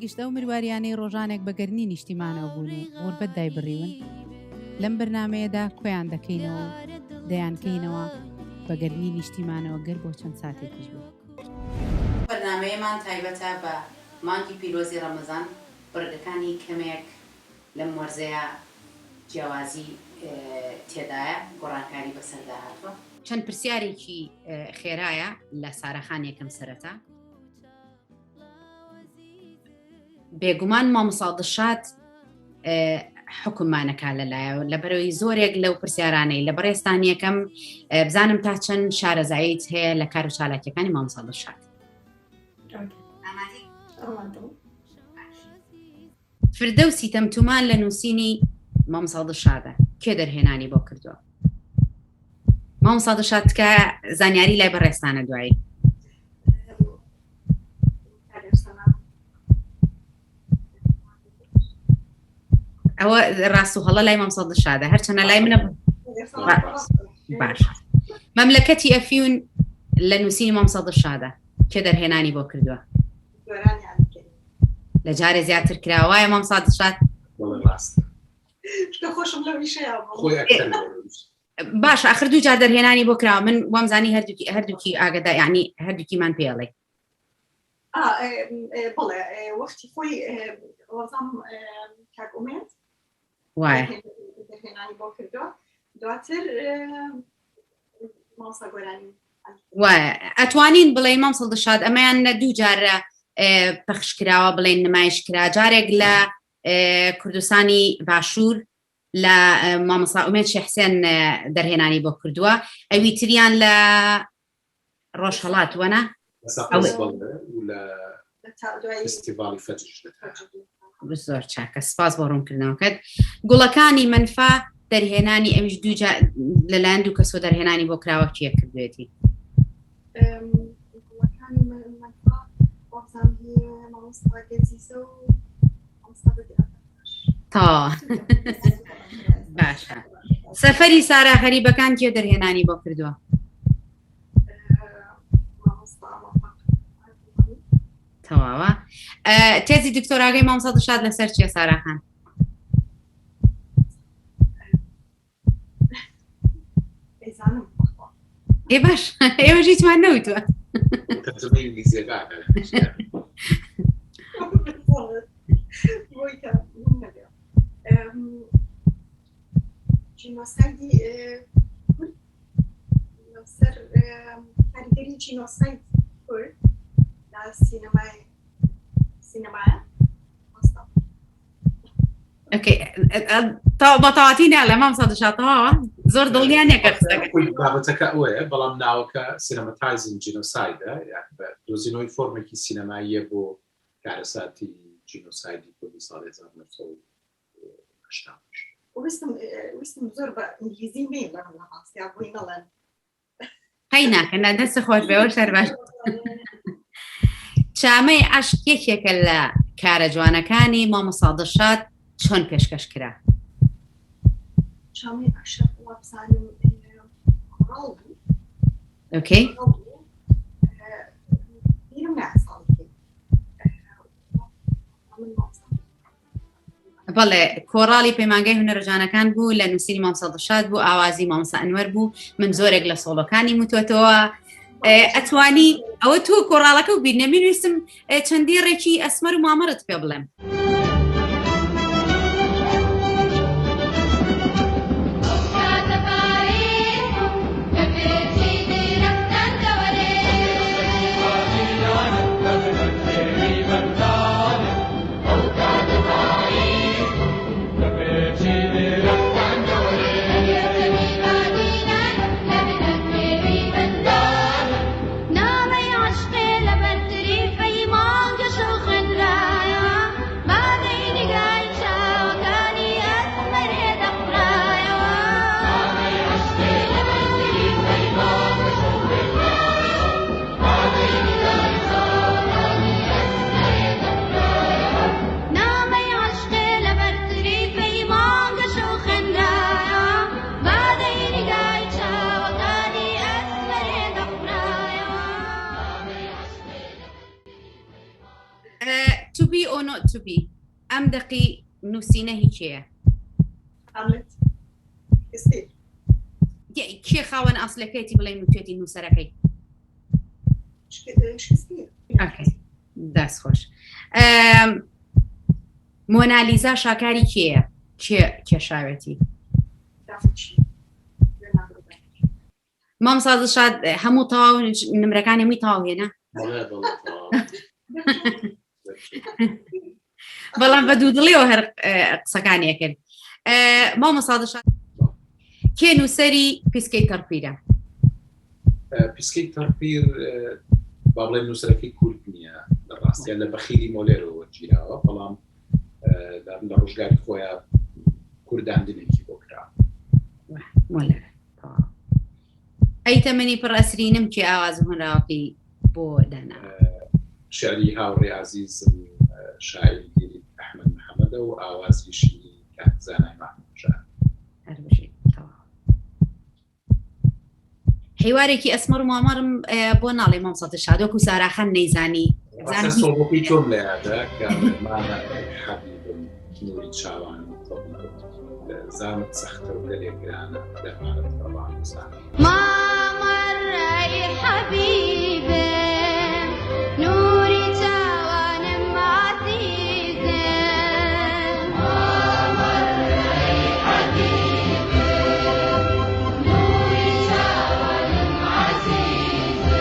گشت ئەو مرواریانەی ڕۆژانێک بە گەرمی نیشتیمانەوە بوون و غوربەت دایبڕیون، لەم بەرنامەیەدا کۆیان دەکەینەوە و دەیانکەینەوە بە گەرمی نیشتیمانەوە گەر بۆ چەند ساتێکیش بێ. بەرنامەیەمان تایبەتە بە مانگی پیرۆزی ڕەمەزان، بڕگەکانی کەمێک لەم وەرزەیا جیاوازی تێدایە، گۆڕانکاری بەسەردا هاتووە. چەند پرسیارێکی خێرایە لە سارا خان یەکەم سەرەتا. بێگومان مامۆستا دڵشاد حکوممانەکە لەلایەوە لەبەرەوەی زۆرێک لەو پرسیارانەی لە بەڕێستان یەکەم بزانم تا چەند شارەزاییت هەیە لە کار و چالاکیەکانی مامۆستا دڵشاد. فردەوسی تەمتومان لە نووسینی مامۆستا دڵشادە کێ دەرهێنانی بۆ کردووە؟ مامۆستا دڵشاد تکایە زانیاری لای بەڕێزتانە دوایی. ئەوە ڕاست و هەڵە لای مامۆستا دڵشادە هەرچەنە لای منە باش مەملەکەتی ئەفیون لە نووسینی مامۆستا دڵشادە کێ دەرهێنانی بۆ کردووە؟ لە جارێ زیاتر کرا وایە مامۆستا دڵشاد؟ باش ئاخر دوو جار دەرهێنانی بۆ کراوە من وامزانی هەردووکی هەردووکی ئاگەدا یعنی هەردووکیمان پێڵێ بڵێ وەختی خۆی وەزام کاک ئومێد وایە دەرهێنانی بۆ کردووە دواتر مامۆستا گۆرانی وایە ئەتوانین بڵێ مامۆستا دڵشاد ئەمەیان لە دوو جارە پەخش کراوە بڵێن نمایش کرا جارێک لە کوردستانی باشوور لە مامۆستا ئومێد شێخ حسێن دەرهێنانی بۆ کردووە ئەوی تریان لە ڕۆژهەڵات وەنا زۆر چاکە سپاس بۆ ڕوونکردنەوەکەت گوڵەکانی مەنفا دەرهێنانی ئەویش دوو لەلایەن دوو کەسۆ دەرهێنانی بۆ کراوە کێ کردوێتی تا باشە سەفەری سارا غەریبەکان کێ دەرهێنانی بۆ کردووە تەواوە تێزی دکتۆراگەی مامۆستا دڵشاد لەسەر چیە سارا خان؟ ئێ باش ئێمەش هیچمان نەوتوە جینۆسایدی کورد لەسەر کاریگەری جینۆساید کورد لە سینەمای سینەمایە بەتەواتی ناڵێ مامۆستا دڵشاد تەواوە زۆر دڵنیا نییە کە قسەکە بابەتەکە ئەوەیە بەڵام ناوەکە Cinematizing Genocide ە دۆزینەوەی فۆرمێکی سینەماییە بۆ کارەساتی جینۆسایدی کوردی ساڵی 1988. ویستم ویستم زۆر بە ئینگلیزی نەیڵێم لە ڕاستیا بۆی نەڵێن. قەی ناکە نا دەست خۆش بێ ئەوە شەر باش. چامەی عەشق یەکێکە لە کارە جوانەکانی مامۆستا دڵشاد چۆن پێشکەش کرا؟ چامەی عەشق وابزانم کۆڕاڵ بوو. ئۆکەی. بیرم نایە ساڵی بەڵێ کۆڕاڵی پەیمانگای هونەرە جوانەکان بوو لە نووسینی مامۆستا دڵشاد بوو ئاوازی مامۆستا ئەنوەر بوو من زۆرێک لە سۆڵۆکانی وتوەتەوە ئەتوانی ئەوە تۆ کۆڕاڵەکە و بیر نەمین ویستم چەندی ڕێکی ئەسمەر و مامەرت پێ بڵێم. To be or not to be ئەم دەقی نووسینە هی کێیە؟ هاملت شکسپیر. کێ خاوەن ئەسلەکەیەتی بڵێن وتێتی نووسەرەکەی؟ شکسپیر. ئۆکەی دەست خۆش. مۆنالیزا شاکاری کێیە؟ کێ کێشاوێتی؟ داڤینچی. لێوناردۆ داڤینچی. مامۆستا دڵشاد هەموو تەواو نمرەکانی هەمووی تەواو هێنا بەڵام بە دوودڵیەوە هەر قسەکانی کرد مامۆستا دڵشاد کێ نووسەری پیسکەی تەڕپیرە پیسکەی تەڕپیر با بڵێن نووسەرەکەی کورد نییە لە ڕاستیان لە بەخیلی مۆلێرەوە وەرگیراوە بەڵام لە ڕۆژگاری خۆیان کورداندنێکی بۆ کرا مۆلێر ئەی تەمەنی پڕ ئەسرینم کێ ئاواز و هۆنراوەکەی بۆ دانا؟ شعری هاوڕێ ئازیزم شاعیری دیری ئەحمەد محەمەدە و ئاوازیشی کاک زانای مەحموود ژار. هەر بژیت تەواو. حیوارێکی ئەسمەر و مامەڕم بۆ ناڵێ مامۆستا دڵشاد وەکو ساراخان نەیزانی سۆڵۆکەی تۆم لە یادە کە مامە حەبیبم نوری چاوانم تەبیبم زامت سەختە و گەلێ گرانە دەرمانت ڕەوان و سانە. مامەر ئەی حەبیبم نوری چاوانم عەزیزم. مامەر ئەی حەبیبم نوری چاوانم عەزیزم.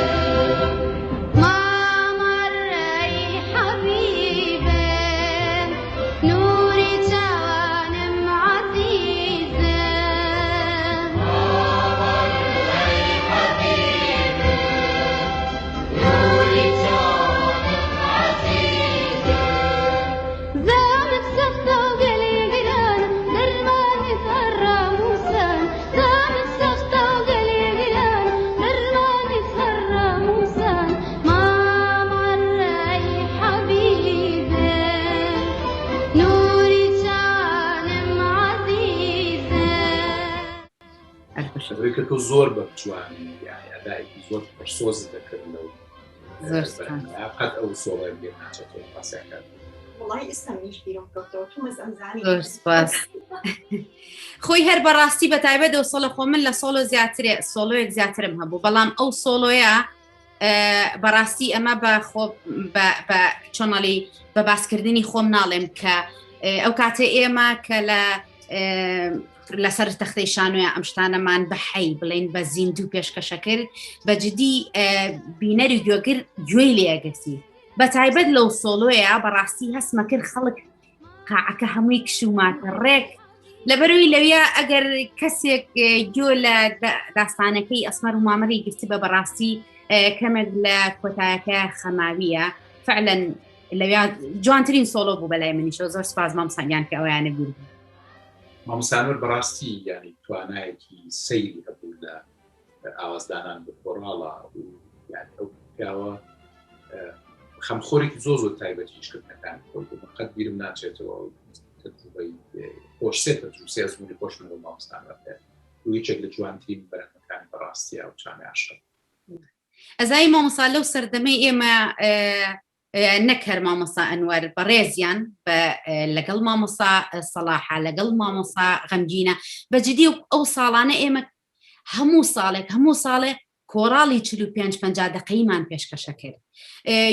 مامەر ئەی حەبیبم نوری چاوانم عەزیزم. مامەر ئەی حەبیبم نوری چاوانم عەزیزم. زامت سەختە و گەلێ گرانە دەرمانت هەر ڕامووسانە. زامت سەختە و گەلێ گرانە دەرمانت هەر ڕامووسانە. مامەر ئەی حەبیبم نوری چاوانم عەزیزم. لەبەرئەوەی کە تۆ زۆر بە جوانی یانی ئەدایەکی زۆر پڕسۆزت دەکرد لەو زۆر سوپاس. بەرهەمە قەت ئەو سۆڵەم لێ ناچێتەوە باسیان وەڵای ئێستا منیش بیرم کەوتەوە تومەز ئەمزانی زۆر سپاس. خۆی هەر بەڕاستی بە تایبەت ئەو سۆڵە خۆ من لە سۆڵۆ زیاترێ سۆڵۆیەک زیاترم هەبوو بەڵام ئەو سۆڵۆیە بەڕاستی ئەمە بە خۆ بە چۆنەڵی بە باسکردنی خۆم ناڵێم کە ئەو کاتێ ئێمە کە لە لەسەر تەختەی شانۆیە ئەم شتانەمان بە حەی بڵێن بە زیندوو پێشکەشە کرد بە جدی بینەری گوێگر گوێی لێگرتی بە تایبەت لەو سۆلۆیە بەڕاستی هەستمە کرد خەڵک قاعەکە هەمووی کشوماتە ڕێک لەبەروی لەویا ئەگەر کەسێک گوێ لە داستانەکەی ئەسمەر و مامەری گرتی بە بەڕاستی کەمێک لە کۆتایەکە خەماویە فعلا لەویا جوانترین سۆلۆ بوو بەلای منیشەوە زۆر سپاس مامسانیان کە ئەویانە بیر بوو مامۆستا نور بەڕاستی یانی توانایەکی سەیری هەبوو لە ئاوازدانان بۆ کۆڕاڵا و یانی ئەو پیاوە خەمخۆرێکی زۆر زۆر تایبەتی ئیشکردنەکانی خۆی بوو من قەت بیرم ناچێتەوە تەجروبەی خۆش سێ تەجروبە سێ ئەزموونی خۆشم لەگەڵ مامۆستا نور هەیە و یەکێک لە جوانترین بەرهەمەکانی بەڕاستی ئەو چامی عاشق ئەزای مامۆستا لەو سەردەمەی ئێمە نەک هەر مامۆستا ئەنوەر بەڕێزیان لەگەڵ مامۆستا سەڵاحە لەگەڵ مامۆستا غەمگینە بە جدی و ئەو ساڵانە ئێمە هەموو ساڵێک هەموو ساڵێ کۆڕاڵی 45 50 دقەیمان پێشکەشە کرد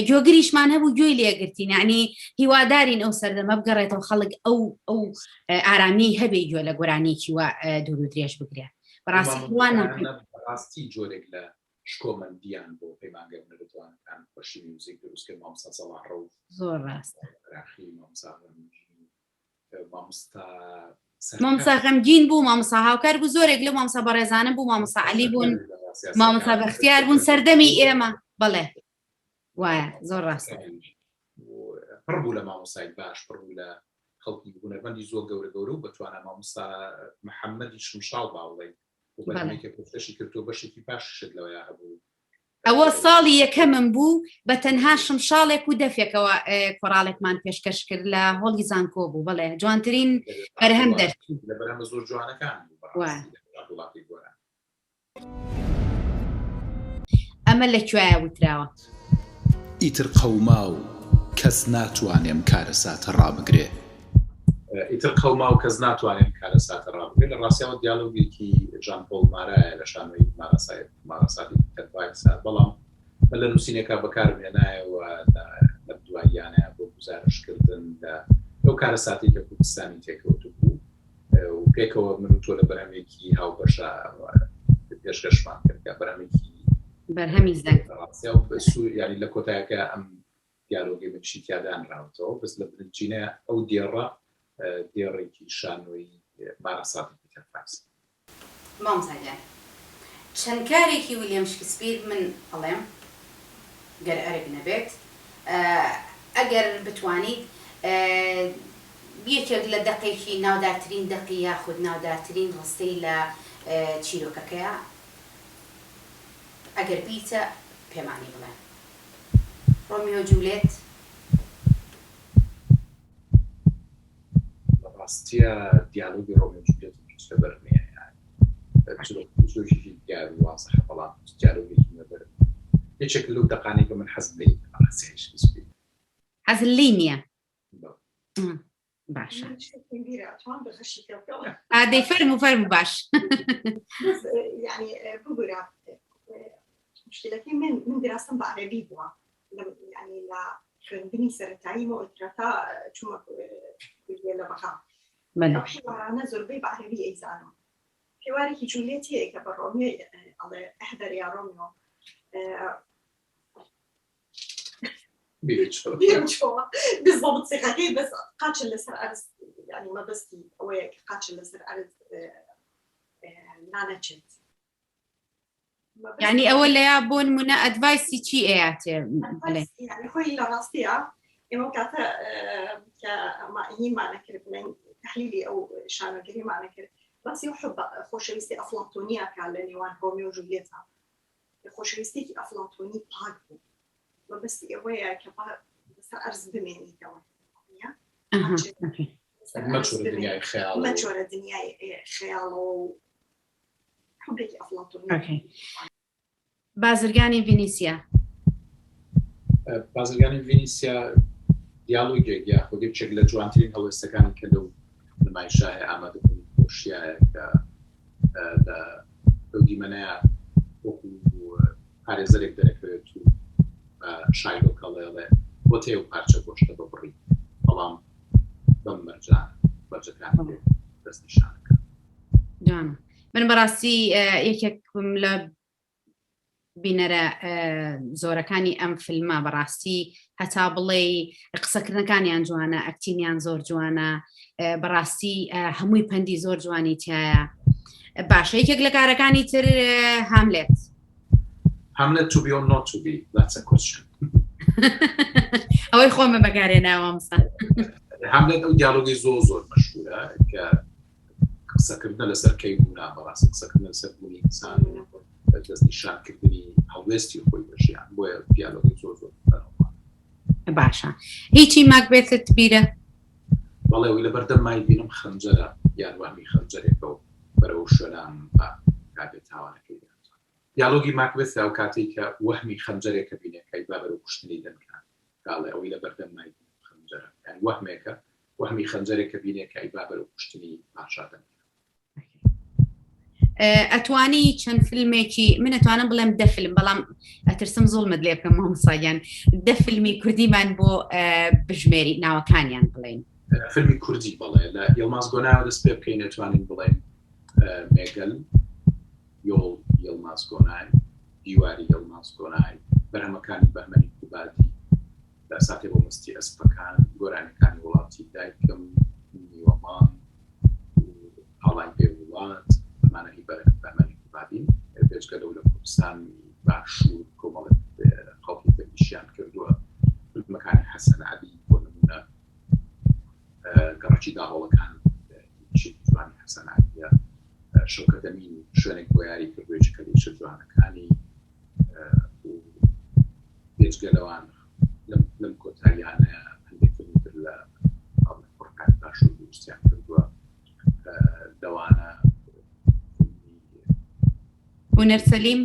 گوێگریشمان هەبوو گوێی لێگرتین یعنی هیوادارین ئەو سەردەمە بگەڕێتەوە خەڵک ئەو ئەو ئارامی هەبێ گوێ لە گۆرانیەکی وە دوور و درێژ بگرێت بەڕاستی جۆرێک لە شکۆمەندیان بۆ پەیمانگای هونەرە جوانەکان بەشی میوزیک دروست کرد مامۆستا سەڵاح ڕەوف زۆر ڕاستە راخی مامۆستا غەمگین مامۆستا مامۆستا غەمگین بوو مامۆستا هاوکار بوو زۆرێک لەو مامۆستا بەڕێزانە بوو مامۆستا عەلی بوون مامۆستا بەختیار بوون سەردەمی ئێمە بەڵێ وایە زۆر ڕاستە پڕ بوو لە مامۆستای باش پڕ بوو لە خەڵکی هونەرمەندی زۆر گەورە گەورە و بەتوانا مامۆستا محەممەدی شمشاڵ باوڵێ و بەرهەمێکە پێشکەشی کردووە بەشێکی باشیشت لەوەیا هەبوو. ئەوە ساڵی یەکەمم بوو بە تەنها شمشاڵێک و دەفێکەوە کۆڕاڵێکمان پێشکەش کرد لە هۆڵی زانکۆ بوو بەڵێ جوانترین بەرهەم دەرچوو لە بەرهەمە زۆر جوانەکان بوو بەڕاستی لە وڵاتی گۆران. ئەمە لە کوێیە وتراوە؟ ئیتر قەوما و. کەس ناتوانێ ئەم کارەساتە ڕابگرێ. ئیتر قەوما و کەس ناتوانێ ئەم کارەساتە ڕابگرێ. لە ڕاستیەوە دیالۆگێکی ژان پۆڵ مارایە لە شانۆی ماراساتی پیتەر ڤایسە، بەڵام من لە نووسینێکا بەکارم هێنایەوە لەم دواییانە بۆ گوزارشتکردن لە لەو کارەساتەی کە کوردستانی تێکەوتبوو و پێکەوە من و تۆ لە بەرهەمێکی هاوبەشە پێشکەشمان کرد کە بەرهەمێکی بەرهەمی زەنگ ڕاستە و بە سوور یانی لە کۆتایەکە ئەم دیالۆگەی منشی تیا دانراوەتەوە بەس لە بنچینە ئەو دێڕە دێڕێکی شانۆیی ماراساتی پیتەر پرایس. مامۆستا گیان چەند کارێکی ویلیەم شکسپیر من ئەڵێم گەر ئەرک نەبێت ئەگەر بتوانیت یەکێک لە دەقێکی ناودارترین دەقی یاخود ناودارترین ڕستەی لە چیرۆکەکەیە ئەگەر بیتە پێمانی بڵێ ڕۆمیۆ جولێت. لە ڕاستیا دیالۆگی ڕۆمیۆ جولیەتم هیچ لەبەر نییە یانی چیرۆکێکی دیار و وازحە بەڵام هیچ دیالۆگێکی لەبەر نییە یەکێک لەو دەقانەی کە من حەزم لێی نییە بەڕاستی شکسپیر. حەزت لێی نییە؟ باشە دەی فەرموو فەرموو باش. یعنی ببورە مشکلەکەی من من دراستم بە عەرەبی بووە یعنی لە خوێندنی سەرەتاییمەوە ئیترا تا چوومە کوردیە لە بەغا ئەو حیوارانە زۆربەی بە عەرەبی ئەیزانم حیوارێکی جولێت هەیە کە بە ڕۆمیۆ ئەڵێ احذر یا ڕۆمیۆ بالضبط صيغتي بس قاچل لەسەر ئەرز يعني مەبەستی ئەوەیە کە قاچل لەسەر ئەرز نانەچێت یعنی ئەوە لەیا بۆ نمونە ئەدڤایسی چی ئەیاتێ یعنی خۆی لە ڕاستیە ئێمە کاتە کە هینمانە کرد بڵێن تحلیلی ئەو شانۆگەریمانە کرد باسی و حب خۆشەویستی ئەفلاتۆنیە کە لە نێوان ڕۆمیۆ و جولیێتا خۆشەویستێکی ئەفلاتۆنی پاک بوو مەبەستی ئەوەیە کە لەسەر ئەرز بمێنیتەوە مەچۆرە دنیای خەیاڵەوە و حوبێکی ئەفلاتۆنی. بازرگانی ڤینیسیا. بازرگانی ڤینیسیا دیالۆگێک یاخود یەکێک لە جوانترین هەڵوێستەکانی کە لەو نمایشە هەیە ئامادەبوونی پۆشیایە کە لە لەو دیمەنەیە وەکو پارێزەرێک دەرەکەوێت و بە شایلۆک ئەڵێ بۆت هەیە و پارچە گۆشتە ببڕی بەڵام بەم مەرجانە مەرجەکانی پێ دەستنیشانەکە. جوانە من بەڕاستی یەکێکم لە بینەرە زۆرەکانی ئەم فیلمە بەڕاستی هەتا بڵێ قسەکردنەکانیان جوانە ئەکتینیان زۆر جوانە بەڕاستی هەمووی پەندی زۆر جوانی تایە باشە یەکێک لە کارەکانی تر هاملێت هاملێت to be or not to be that's a question ئەوەی خۆمە بەکارێ ناوامسا هاملێت ئەو دیالۆگی زۆر زۆر مەشهورە کە قسەکردنە لەسەر کەی بوونا بەڕاستی قسەکردنە لەسەر بوونی ئینسان و دەستنیشانکردنی هەڵوێستی خۆی بە ژیان بۆیە دیالۆگی زۆر زۆر بەناوبانگە. باشە هیچی ماکبێثت بیرە؟ بەڵێ وی لەبەردەم مای بینم خەنجەرە یان وەهمی خەنجەرێکە و بەرەو شوێنان بە کاتێ تاوانەکەی دەئەنجام. دیالۆگی ماکبێث ئەو کاتەی کە وەهمی خەنجەرێکە بینێ کە ئەیبا بەرەو کوشتنی دەنکان کە ئەڵێ ئەوەی لەبەردەم مای بینم خەنجەرە یان وەهمێکە وەهمی خەنجەرێک کە بینێ کە ئەیبا بەرەو کوشتنی پاشا دەنکان. ئەتوانی چەند فیلمێکی من ئەتوانم بڵێم دە فیلم بەڵام ئەترسم زوڵمت لێ بکەم مامۆستا گیان دە فیلمی کوردیمان بۆ بژمێری ناوەکانیان بڵێن. فیلمی کوردی بەڵێ لە یڵماز گۆنایەوە دەست پێ بکەین ئەتوانین بڵێین مێگەل، یۆڵ یڵماز گۆنای، دیواری یڵماز گۆنای، بەرهەمەکانی بەهمەنی قوبادی، لە ساتێ بۆ مەستی ئەسپەکان، گۆرانیەکانی وڵاتی دایکم، نیوە مانگ و ئاڵای بێ وڵات، ئەمانە هی بەهمەنی قوبادین. بێجگە لەو لە کوردستانی باشوور کۆمەڵێک خەڵکی تر ئیشیان کردووە، فیلمەکانی حەسەن عەلی بۆ نموونە گەڕەکی داهۆڵەکان ئیشێکی جوانی حەسەن عەلیە، شەوکەت ئەمین شوێنێک بۆ یاری کردووە یەکێکە لە ئیشە جوانەکانی و بێجگە لەوان لەم کۆتاییانە هەندێک فیلمی تر لە کوڕەکانی باشوور دروستیان کردووە لەوانە هونەر سەلیم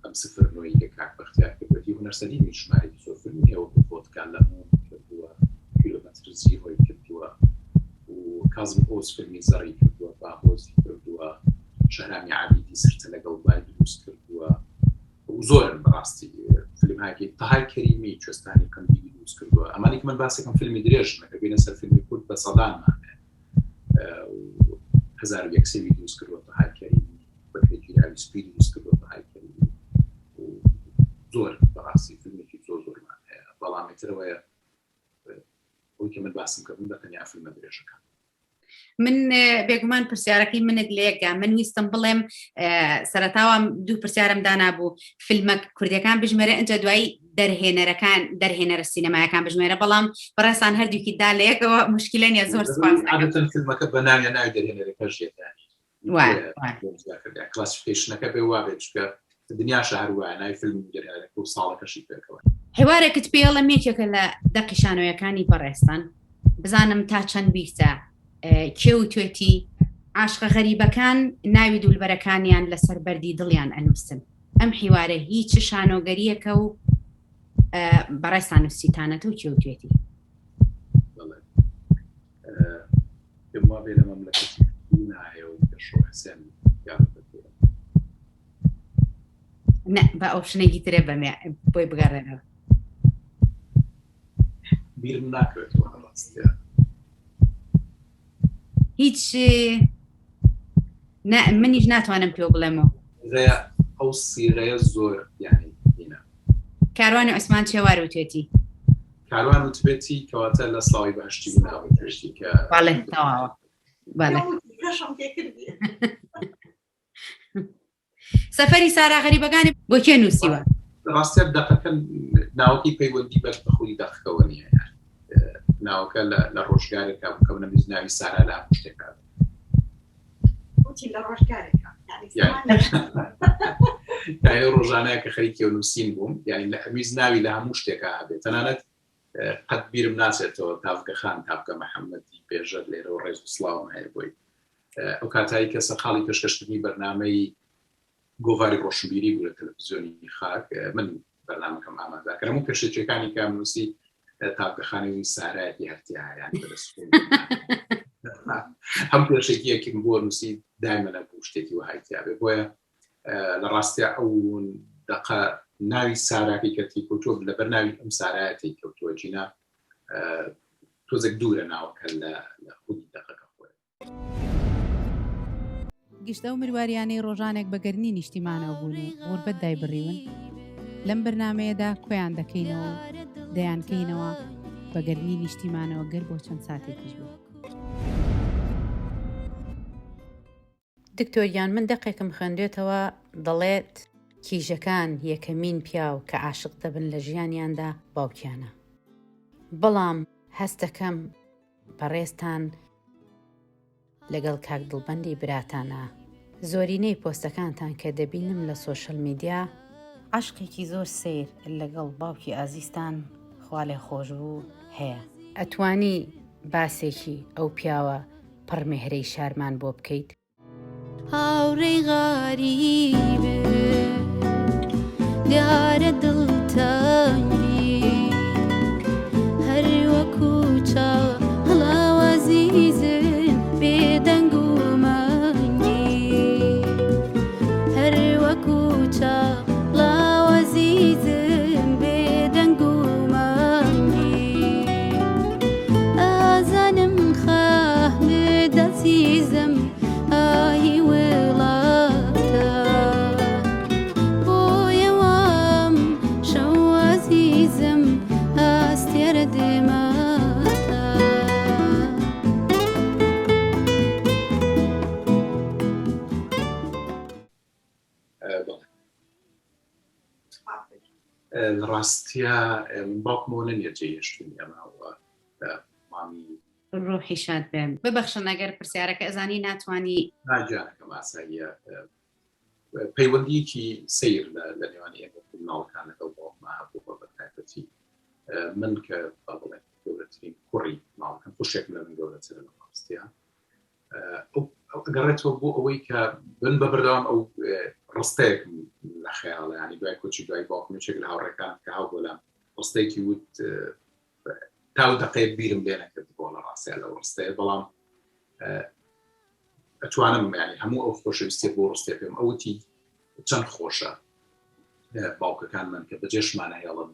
ئەم سفر نۆی کە کاک بەختیار کردوێتی هونەر سەلیمی ژمارێکی زۆر فیلمی هەیە وەکو ڤۆدکا لەمون. کازم ئۆز فیلمی زەڕی کردووە، باهۆزی کردووە، شەهرامی عەبیدی سرتە لەگەڵ بای دروست کردووە و زۆرن بەڕاستی فیلمهاکی تەهای کەریمی کوێستانی قەندیلی دروست کردووە. ئەمانەی کە من باسێکم فیلمی درێژن، ئەگەر بێنە سەر فیلمی کورت بە سەدانمان هەیە. 1001 سێوی دروست کردووە تەهای کەریمی، بەکرێگیراوی سپی دروست کردووە تەهای کەریمی و زۆر بەڕاستی فیلمێکی زۆر زۆرمان هەیە، بەڵام ئیترەوەیە ئەوەی کە من باسم کردن بە تەنیا فیلمە درێژەکان. من بێگومان پرسیارەکەی منت لەیەکگا من ویستم بڵێم سەرتاوە دوو پرسیارم دانابوو فیلمە کوردەکان بژمێرە ئەجا دوایی دەرهێنەرەکان دەرهێنەرە سینەمایەکان بژمێرە بەڵام بەڕێسان هەردووکی دا لە یەکەوە مشکلە نیە زۆر سپاس فیلمەکە بە ناویان ناوی دەرهێنەرەکەش یەکانی classification ەکە بێ وابێت چونکە دنیا شەهر وایە ناوی فیلم دەرهێنەرەکە و ساڵەکەشی پێکەوە. حیوارێکت پێڵم یەکێکە لە دەقی شانۆیەکانی بەڕێزتان بزانم تا چەند بیرتە کێ وتوێتی عاشقە غەریبەکان ناوی دولبەرەکانیان لەسەر بەردی دڵیان ئەنووسن ئەم حیوارە هیچ شانۆگەریەکە و بەڕێزتان نووسیتانەتە و کێ وتوێتی؟ پێم وابێ لە مەملەکەتی نایە و پێشڕەو حسێن نە بە ئۆپشنێکی ترێ بەمێ بۆی بگەڕێنەوە بیرم ناکەوێتەوە ڕاستە هیچ نا منیش ناتوانم پێ بڵێمەوە ئەو سیغەیە زۆر یعنی کاروانی عوسمان چێوار وتێتی کاروان وتبێتی کەواتە لە سڵاوی بەهشتی بوو وتبێتی کە بەڵێ تەواوە بەڵێ سەفەری سارا غەریبەکانی بۆ کێ نووسیوە؟ ڕاستە دەقەکە ناوەکەی پەیوەندی بە خودی دەقەکەوە نییە ناوەکە لە ڕۆژگارێکا بوو کە منە ناوی سارا لە هەموو شتێکا وتی لە ڕۆژگارێکا یعنی ڕۆژانەیە کە خەریکی نووسین بووم یعنی لە ئەویز ناوی لە هەموو شتێکا هەبێت تەنانەت قەت بیرم ناچێتەوە تاڤگە خان تاڤگە محەممەدی بێژەر لێرەوە ڕێز و سڵاوم هەیە بۆی ئەو کاتایی کە سەرقاڵی پێشکەشکردنی بەرنامەی گۆڤاری ڕۆشنبیری بوو لە تەلەفزیۆنی خاک من بەرنامەکەم ئامادە کردم و پێشەکیەکانی کە نووسی تاڤگەخانەی سارایەکی هەرتیا یان بەدەست هەم پێشەکیەکیم بۆ نووسی دایمەنە بوو شتێکی وەهای تیاابێ بۆیە لە ڕاستیا ئەو دەقە ناوی ساراکەی کە تێکەوتووە لەبەر ناوی ئەم سارایە تێکەوتووە جینا تۆزێک دوورە ناوەکە لە خودی دەقەکە خۆی. گشت ئەو مرواریانەی ڕۆژانێک بە گەرمی نیشتیمانەوە بوون و غوربەت دایبڕیون، لەم بەرنامەیەدا کۆیان دەکەینەوە و دەیانکەینەوە بە گەرمی نیشتیمانەوە گەر بۆ چەند ساتێکیش بێت. دکتۆر گیان من دەقێکم خوێندوێتەوە دەڵێت کیژەکان یەکەمین پیاو کە عاشق دەبن لە ژیانیاندا باوکیانە بەڵام هەست دەکەم بەڕێزتان لەگەڵ کاک دڵبەندی براتانە زۆرینەی پۆستەکانتان کە دەبینم لە social media عەشقێکی زۆر سەیر لەگەڵ باوکی ئازیزتان خوالێخۆشبوو هەیە. ئەتوانی باسێکی ئەو پیاوە پڕ مێهرەی شارمان بۆ بکەیت؟ هاوڕێی غەریبم دیارە دڵتەنگی هەر وەکو چاڵاو ئەزیزم بێدەنگ و مەنگی هەر وەکو چاڵاو ئەزیزم بێدەنگ و مەنگی ئازانم خەمت ئەزیزم ئاهی وڵاتە بۆیە وام شەو ئەزیزم ئەستێرە دێماتە. بەڵێ لە ڕاستیا باوکمەوە نەنیە جێهێشتوونی ئەمە مامی ڕۆحی شاد بێ ببەخشن ئەگەر پرسیارەکە ئەزانی ناتوانانی ناگیانەکەم ئاساییە پەیوەندیەکی سیر لە نێوانی ئێمە مناڵەکان لەگەڵ باوکما هەبووە بە تایبەتی من کە با بڵێن گەورەترین کوڕی ماڵەکەم خوشێک لە من گەورەترە لە ڕاستیا ئەگەڕێتەوە بۆ ئەوەی کە بن بە بەردەوام ئەو ڕستەیەک لە خەیاڵە ینی دوای کۆچی دوای باوکم یەکێک لە هاوڕێکان کە هاو بۆلام ڕستەیەکی وت تاو دقەیەک بیرم لێ نەکرد بۆ لە ڕاستیا لەو ڕستەیە بەڵام. ئەتوانم ینی هەموو ئەو خۆشەویستیە بۆ ڕستێ پێم ئەوتی چەند خۆشە باوکەکانمان کە بەجێشمانە هێڵن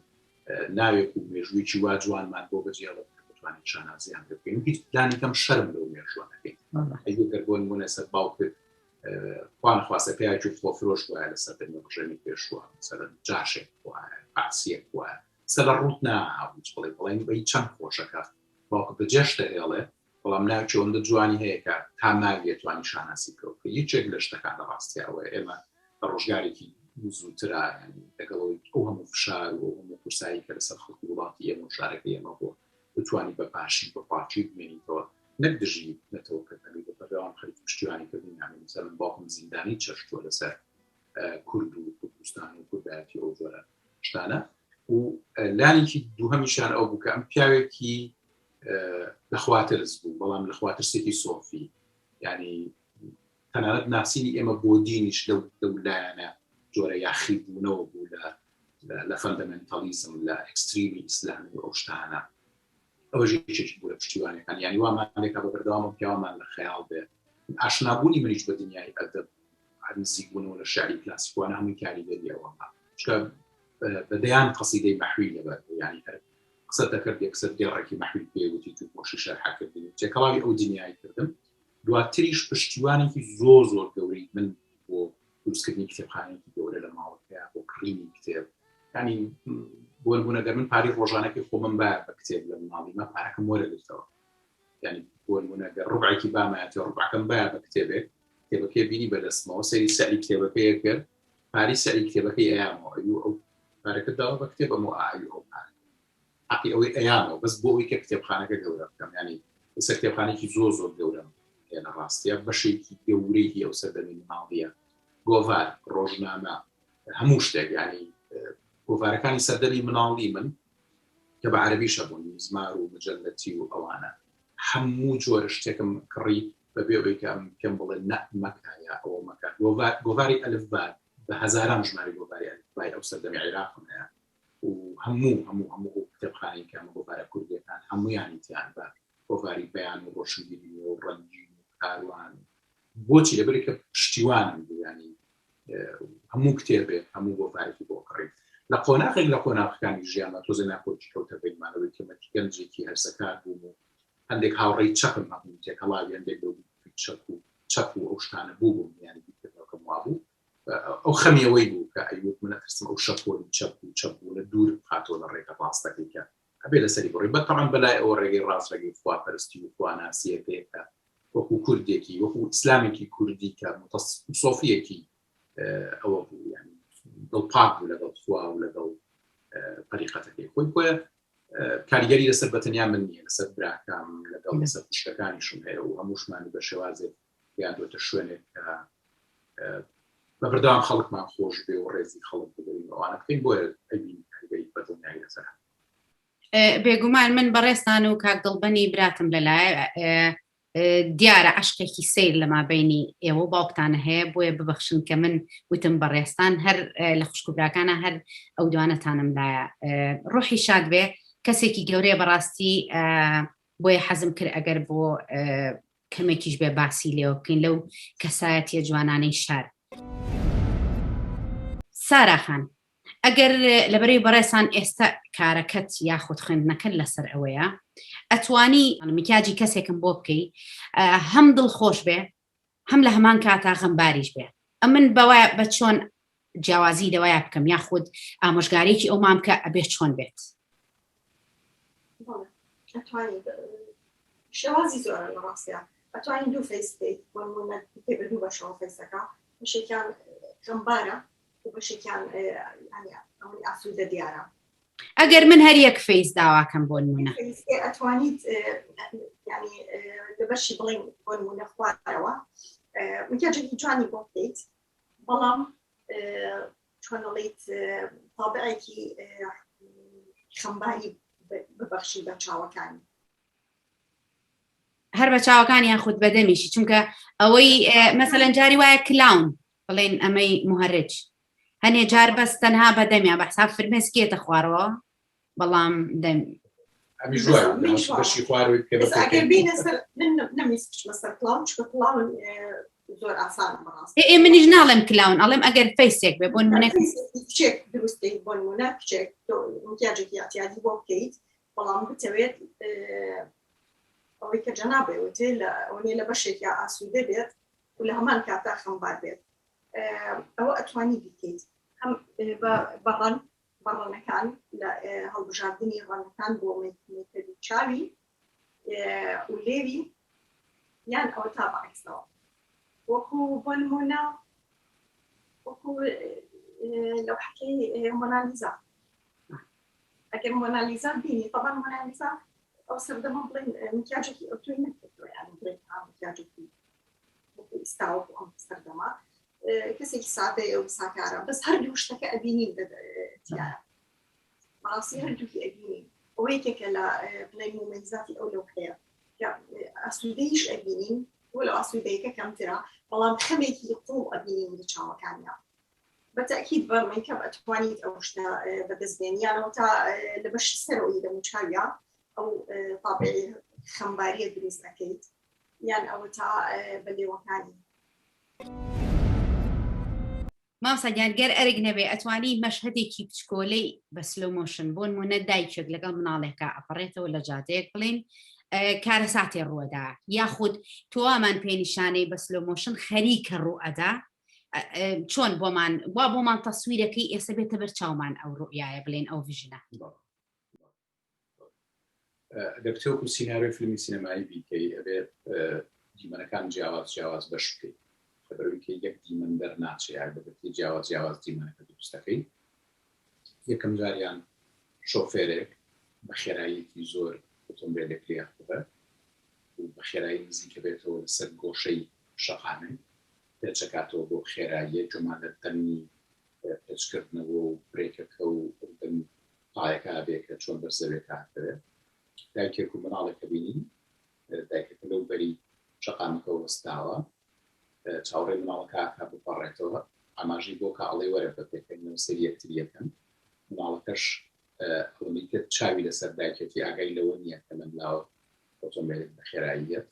ناوێک و مێژوویی وا جوانمان بۆ بەجێڵن کە بتوانین شانازیان پێ بکەین هیچ لانی کەم شەرم لەو مێژووە نەکەین ئەگەر بۆ نمونە سەر باوکت خوانەخواستە پیاوێکی خۆفرۆش وایە لە سەردەمی ڕژێمی پێشووە مەسەلەن جاشێک وایە بەعسیەک وایە سەر لە ڕووت ناهابوو بڵێ بڵێن بەی چەند خۆشەکە باوکە بەجێش دەهێڵێ بەڵام ناوکی ئەوەندە جوانی هەیە کە تا ماویە توانی شانازی بکەوە کە یەکێک لە شتەکان لە ڕاستیا ئەوەیە ئێمە لە ڕۆژگارێکی زووترا ینی لەگەڵەوەی ئەو هەموو فشار و ئەو هەموو قورسایی کە لەسەر خەڵکی وڵاتی ئێمە و شارەکەی ئێمە بووە بتوانی بە باشی بە پاکی بمێنیتەوە نەک دژی نەتەوەکەت نەبی بە بەردەوام خەریکی پشتیوانی کردنی نامێنی مەسەلەن من باوکم زیندانی چەشتووە لەسەر کورد و کوردستان و کوردایەتی ئەو جۆرە شتانە و لانێکی دووهەمیشان ئەو بوو کە ئەم پیاوێکی لەخواترس بوو بەڵام لەخواترسێکی سۆفی ینی تەنانەت ناسینی ئێمە بۆ دینیش لەو لەو لایەنە جۆرە یاخی بوونەوە بوو لە لە فەندەمێنتالیزم لە ئەکستریمی ئیسلامی و ئەو شتانە ئەوەش یەکێکی بوو لە پشتیوانەکان یانی وامان لێکا بە بەردەوامم پیاومان لە خەیاڵ بێ ئاشنابوونی منیش بە دنیای ئەدەب نزیک بوونەوە لە شعری کلاسیکوانە هەمووی کاریگەری ئەوەمە چونکە بە دەیان قەسیدەی مەحوی لەبەر بوو یانی هەر قسە دەکرد یەکسەر دێڕێکی مەحوی پێوتی تو خۆشی شەرحەکردن و تێکەڵاوی ئەو دنیای کردم دواتریش پشتیوانێکی زۆر زۆر گەورەی من بۆ دروستکردنی کتێبخانەیەکی گەورە لە ماڵەکەیا بۆ کڕینی کتێب ینی بۆ نمونە گەر من پارەی ڕۆژانەکەی خۆمم باە بە کتێب لە مناڵیمە پارەکەم وەرەگرتەوە ینی بۆ نمونە گەر ڕبعێکی بامایەتی ڕبعەکەم باە بە کتێبێک کتێبەکەی بینی بەدەستمەوە سەیری سعری کتێبەکەی کرد پارەی سعری کتێبەکەی ئەیامەوە ئەیو ئەو پارەکە داوە بە کتێبەمەوە ئایو ئەو پارە حەقی ئەوەی ئەیامەوە بەس بۆ ئەوەی کە کتێبخانەکە گەورە بکەم ینی ئێستا کتێبخانێکی زۆر زۆر گەورەم هەیە لە ڕاستیە بەشێکی گەورەی هی ئەو سەردەمی مناڵیە گۆڤار ڕۆژنامە هەموو شتێک ینی گۆڤارەکانی سەردەمی مناڵی من کە بە عەربیشە بوون مزمار و مجلەتی و ئەوانە هەموو جۆرە شتێکم کڕی بەبێ ئەوەی کە ئەم پێم بڵێ نە مەکە یا ئەوە مەکە گۆڤاری ئەلف با بە هەزاران ژماری گۆڤاری ئەلف بای ئەو سەردەمی عێراقم هەیە و هەموو هەموو هەموو ئەو کتێبخانەی کە ئەمە گۆڤارە کوردیەکان هەموویانی تیان بە گۆڤاری بەیان و ڕۆشنبیری و ڕەنگین و کاروان بۆچی لەبەری کە پشتیوانم بوو ینی هەموو کتێبێک هەموو گۆڤارێکی بۆ کڕی لە قۆناغێک لە قۆناغەکانی ژیانمە تۆزێ ناکۆکی کەوتە بینمانەوەی کە من گەنجێکی هەرزەکار بووم و هەندێک هاوڕێی چەپم هەبوو تێکەڵاوی هەندێک لەو چەپ و چەپ و ئەو شتانە بوو بووم یانی بیرکردنەوەکەم وابوو ئەو خەمی ئەوەی بوو کە ئەیوت من ئەترسم ئەو شەپۆلی چەپ و چەپ بوونە دوور بخاتەوە لە ڕێگە ڕاستەکەی کە ئەبێ لەسەری بڕی بە تەعەن بەلای ئەوە ڕێگەی ڕاست ڕێگەی خواپەرستی و خواناسیەکەیە کە وەکو کوردێکی وەکو ئیسلامێکی کوردی کە سۆفیەکی ئەوە بوو یعنی دڵپاک بوو لەگەڵ خوا و لەگەڵ تەریقەتەکەی خۆی بۆیە کاریگەری لەسەر بەتەنیا من نییە لەسەر براکەم لەگەڵ لەسەر خوشکەکانیشم هەیە و هەمووشمانی بە شێوازێک گەیاندووەتە شوێنێک کە بە بەردەوام خەڵکمان خۆش بێ و ڕێزی خەڵک بگرین ئەوانە بکەین بۆیە ئەبین کاریگەری بە دڵنیایی لەسەر بێگومان من بەڕێزتان و کاک دڵبەنی براتم لەلایە دیارە عەشقێکی سەیر لە مابەینی ئێوە و باوکتانە هەیە بۆیە ببەخشن کە من وتم بەڕێزتان هەر لە خوشک و براکانە هەر ئەو دوانەتانم لایە ڕۆحی شاد بێ کەسێکی گەورەیە بەڕاستی بۆیە حەزم کرد ئەگەر بۆ کەمێکیش بێ باسی لێوە بکەین لەو کەسایەتیە جوانانەی شار. سارا خان ئەگەر لەبەرەی بەڕێزان ئێستا کارەکەت یاخود خوێندنەکەت لەسەر ئەوەیە ئەتوانی میکیاجی کەسێکم بۆ بکەی هەم دڵخۆش بێ هەم لە هەمان کاتا غەمباریش بێ ئەمن بەوە بە چۆن جیاوازی لەوەیا بکەم یاخود ئامۆژگاریەکی ئەومان بکە ئەبێ چۆن بێت؟ ئەتوانی شێوازی زۆرە لە ڕاستیا ئەتوانی دوو face بکەیت بۆ نمونە بکەی بە دوو بەشەوە face ەکە بەشێکیان غەمبارە و بەشێکیان ئەوەی ئاسوودە دیارە ئەگەر من هەر یەک face داواکەم بۆ نمونە ئەتوانیت ینی لە بەشی بڵین بۆ نمونە خوارەوە مکیاجێکی جوانی بۆ بکەیت بەڵام چۆن ئەڵێیت تابعێکی خەمباری ببەخشی بە چاوەکانی. هەر بە چاوەکان یان خود بە دەمیشی چونکە ئەوەی مەسەلەن جاری وایە clown بڵێن ئەمەی مهرج هەنێ جار بەس تەنها بە دەمیان بە حساب فرمێسکێتە خوارەوە بەڵام دەم. ئەمیش بەشی خواروی پێ ئەگەر بینە سەر من نەمویست بچمە سەر clown چونکە clown زۆر ئاسانە بەڕاست ئێ منیش ناڵێم clown ئەڵێم ئەگەر face ێک بێ بۆ نمونە کچێک دروست کەیت بۆ نمونە کچێک تۆ مکیاجێکی ئیعتیادی بۆ بکەیت بەڵام بتەوێت ئەوەی کە جەنابێ وتێ لە ئەوەنێ لە بەشێکیا ئاسوودە بێت و لە هەمان کاتا خەمبار بێت ئەوە ئەتوانی بیکەیت هەم بە ڕەنگ بە ڕەنگەکان لە هەڵبژاردنی ڕەنگەکان بۆ مەیکەبی چاوی و لێوی یان ئەوە تا بەعکسەوە وەکو بۆ نمونە وەکو لەوحەکەی مۆنالیزا ئەگەر مۆنالیزا بینی طبعا مۆنالیزا ئەو سەردەمە بڵێن مکیاجێکی ئەوتۆی نەکردووە یان بڵێن مکیاجێکی وەکو ئیستا وەکو ئەم سەردەمە کەسێکی سادەیە و ساکارە بەس هەردوو شتەکە ئەبینین تیایە بەڕاستی هەردووکی ئەبینین ئەوە یەکێکە لە بڵێن مومەیزاتی ئەو لەوحەیە کە ئاسوودەیش ئەبینین وەلو ئاسوودەیەکە کەمترە بەڵام خەمێکی قوڵ ئەبینین لە چاوەکانیا بە تەئکید بە مەیکەپ ئەتوانیت ئەو شتە بەدەست بێنی یان ئەوەتا لە بەشی سەرەوەی دەموچاویا ئەو تابعی خەمباریە دروست ئەکەیت یان ئەوەتا بە لێوەکانی. مامۆستا گیان گەر ئەرک نەبێ ئەتوانی مەشهەدێکی بچکۆلەی بە slow motion بۆ نمونە دایکێک لەگەڵ مناڵێکا ئەپەڕێتەوە لە جادەیەک بڵێن کارەساتێ ڕووەدا یاخود تۆوامان پێنیشانەی بە slow motion خەریکە ڕوو ئەدا چۆن بۆمان وا بۆمان تەسویرەکەی ئێستا بێتە بەر چاومان ئەو ڕوئیایە بڵێن ئەو vision ە. ئەگەر بتەوەکو سیناریۆی فیلمی سینەمایی بیکەی ئەبێ دیمەنەکان جیاواز جیاواز بەش بکەیت لەبەرئەوەی کە یەک دیمەن دەرناچێ یان بەگرتەی جیاواز جیاواز دیمەنەکە دروست دەکەی یەکەم جاریان شۆفێرێک بە خێراییەکی زۆر ئۆتۆمبێلێک لێ ئەخوڕێ و بە خێرایی نزیکە بێتەوە لەسەر گۆشەی شەقامێک پێچەکاتەوە بۆ خێراییە گوێمان لە دەنگی پێچکردنەوە و برێکەکە و ئەو دەنگ پایەکە ئەبێ کە چۆن بەر زەویەکە ئەکەوێ. دایکێک و مناڵێک ئەبینین، دایکەکە لەو بەری شەقامەکە وەستاوە، چاوەڕێی مناڵەکە ئەکا بپەڕێتەوە، ئاماژەی بۆ کە ئەڵێ وەرە بە پێکەنینەوە سەیری یەکتری ئەکەن. مناڵەکەش ئەوەندەی تر چاوی لەسەر دایکێتی ئاگای لەوە نییە کە لەم لاوە ئۆتۆمبێلێک بە خێرایی یەت.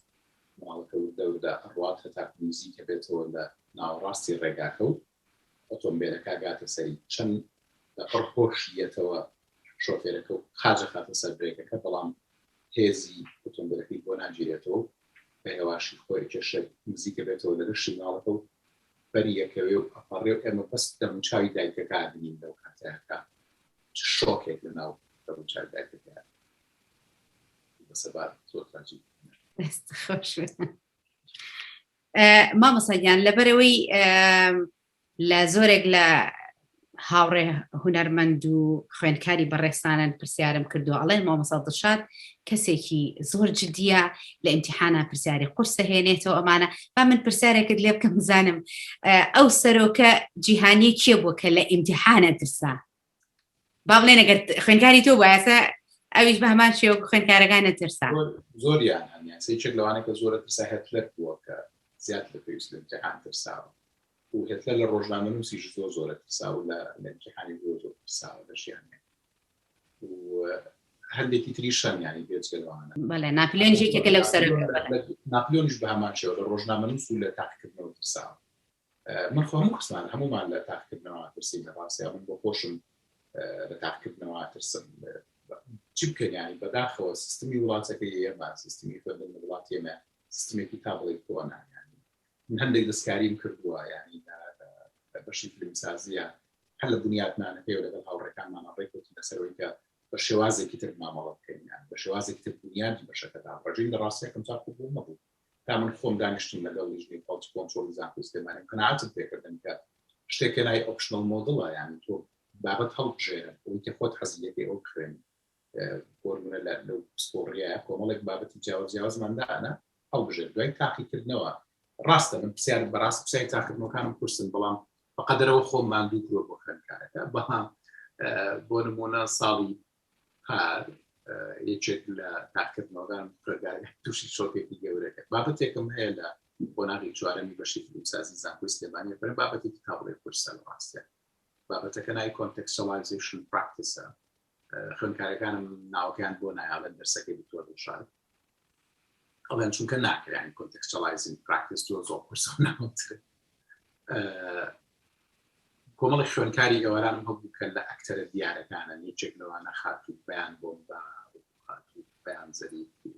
مناڵەکە وردە وردە ئەڕوات هەتاکو نزیک ئەبێتەوە لە ناوەڕاستی ڕێگاکە و ئۆتۆمبێلەکە ئەگاتە سەری، چەند لە پڕ هۆشی یەتەوە شۆفێرەکە و قاچ ئەخاتە سەر برێکەکە، بەڵام هێزی ئۆتۆمبێلەکەی بۆ ناگیرێتەوە و بە هێواشی خۆی ئەکێشێت، نزیک ئەبێتەوە لە لەشی مناڵەکە و بەری ئەکەوێ و ئەپەڕێ و ئێمە بەس دەموچاوی دایکەکە ئەبینین لەو کاتەیا کە چ شۆکێک لەناو دەموچاوی دایکەکەیا بەسەبات زۆر تراجیک. دەست خۆش بێ. مامۆستا گیان لەبەرەوەی لە زۆرێک لە هاوڕێ هونەرمەند و خوێندکاری بەڕێستانن پرسیارم کردو ئەڵێن مامۆستا دڵشاد کەسێکی زۆر جدیە لە ئیمتحانە پرسیاری قورسە هێنێتەوە ئەمانە با من پرسیارێکت لێ بکەم بزانم ئەو سەرۆکە جیهانی کێ بووە کە لە ئیمتحانە ترسا با بڵێن ئەگەر خوێندکاری تۆ بایەسە ئەویش بە هەمان شێوە خوێندکارەکانە ترسا. زۆریان هەن یان یەکێک لەوانەیە کە زۆرە ترسا هێتلەر بووە کە زیاد لە پێویست لە ئیمتیحان ترساوە و هێتلەر لە ڕۆژنامەنووسیش زۆر زۆرە ترساوە لە لە ئیمتیحانی زۆر زۆر ترساوە لە ژیانیان و هەندێکی تریش هەن یانی بێجگە لەوانە. بەڵێ ناپلیۆنیش یەکێکە لەو سەرۆکە. ناپلیۆنیش بە هەمان شێوە لە ڕۆژنامەنووس و لە تاقیکردنەوە ترساوە. من خۆ هەموو کەسمان هەمومان لە تاقیکردنەوە ترسین لە ڕاستیا من بۆ خۆشم لە تاقیکردنەوە ترسم چی بکەین ینی بەداخەوە سیستمی وڵاتەکەی ئێمە سیستمی خوێندن لە وڵاتی ئێمە سیستمێکی تا بڵێ کۆنە ینی من هەندێک دەستکاریم کردووە ینی لە بەشی فیلمسازیە هەر لە بنیاتنانەکەی و لەگەڵ هاوڕێکانمان ڕێککەوتین لەسەرەوەی کە بە شێوازێکی تر مامەڵە بکەین یان بە شێوازێکی تر بنیادی بەشەکەدا ڕژین لە ڕاستیەکەم تا قبوڵ نەبوو تا من خۆم دانیشتم لەگەڵ لیژنەی quality control ی زانکۆی سلێمانی قەناعەتم پێکردن کە شتێکە ناوی optional module ە یانی تۆ بابەت هەڵبژێرە ئەوەی کە خۆت حەزی لێکەی ئەو بخوێنی بۆ نمونە لە لەو پسپۆڕیە کۆمەڵێک بابەتی جیاواز جیاوازمان دانا هەڵبژێر دوای تاقیکردنەوە ڕاستە من پرسیار بەڕاست پرسیاری تاقیکردنەوەکانم قورسن بەڵام بەقەدەرەوە خۆم ماندوو کردووە بۆ خوێندکارەکە بەڵام بۆ نمونە ساڵی پار یەکێک لە تاقیکردنەوەکان خوێندکارەکە تووشی شۆکێکی گەورە کرد. بابەتێکم هەیە لە قۆناغی چوارەمی بەشی فیلمسازی زانکۆی سلێمانی بەرە بابەتێکی تا بڵێ قورسە لە ڕاستیا. بابەتەکە ناوی contextualization practice ە. خوێندکارەکانم ناوەکەیان بۆ نایاڵێن دەرسەکەی دکتۆر دڵشاد ئەڵێن چونکە ناکرێن contextualizing practice زۆر زۆر قورسە ناوترێت کۆمەڵی خوێندکاری ئێوارانم هەبوو کە لە ئەکتەرە دیارەکانە یەکێک لەوانە خاتوو بەیان بۆمبا خاتوو بەیان زەریف و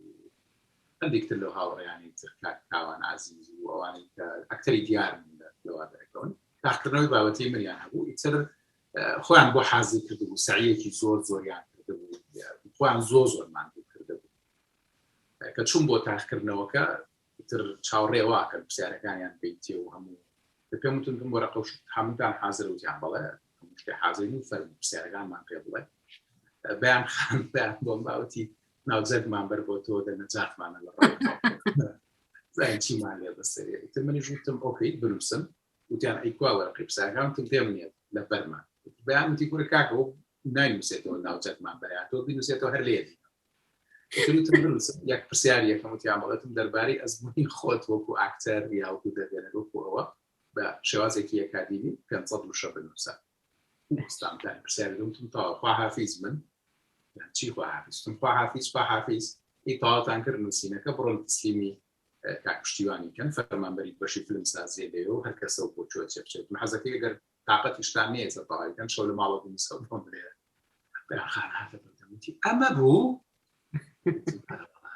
هەندێک تر لەو هاوڕێیانی تر کاک کاوان عەزیز و ئەوانەی کە ئەکتەری دیار بوون لەوە دەرەکەون تاقکردنەوەی بابەتی منیان هەبوو ئیتر خۆیان بۆ حازر کردبوو سەعیەکی زۆر زۆریان کردبوو خۆیان زۆر زۆر ماندوو کردبوو کە چوون بۆ تاقکردنەوەکە ئیتر چاوەڕێ واکەن پرسیارەکانیان بیتێ و هەموو پێم وتن تم وەرەقە و شت هەمووتان حازر وتیان بەڵێ هەموو شتێ حازرین و فەرموو پرسیارەکانمان پێ بڵێ بەیان خان بەیان بۆم باوتی ناوجەرگمان بەر بۆ تۆ دە نەجاتمانە لە زین چیمان لێ بەسەرێ ئیتر منیش وتم okay بنووسن وتیان ئەی کوا وەرەقەی پرسیارەکان وتم پێم نییە لە بەرمان بەیان وتی کورە کاکە ئەو ناینووسێتەوە ناوجەرگمان بەراتەوە بینووسێتەوە هەر لێ وتم بنووسم یەک پرسیار یەکەم وتیان بەڵێتم دەربارەی ئەزموونی خۆت وەکو ئاکتەر یا وەکو دەرهێنەر وەکو ئەوە بە شێوازێکی ئەکادیمی 500 وشە بنووسە ئێستامتان پرسیار وتم تەواو خواحافیز من چی خواحافیز وتم خواحافیز خواحافیز ئی تەواوتان کرد نووسینەکە بڕۆن تسلیمی کاک پشتیوانی کەن فەرمانبەری بەشی فیلم سازیە لەوێ و هەر کەسە و بۆ چوە چێ بچێت حەزەکەی ئەگەر تاقەتیشتان نییە ئێستا تەواوی کەن شەو لە ماڵەوە بنووسە و بۆم بنێرە بەیان خان هاتە بەردەم وتی ئەمە بوو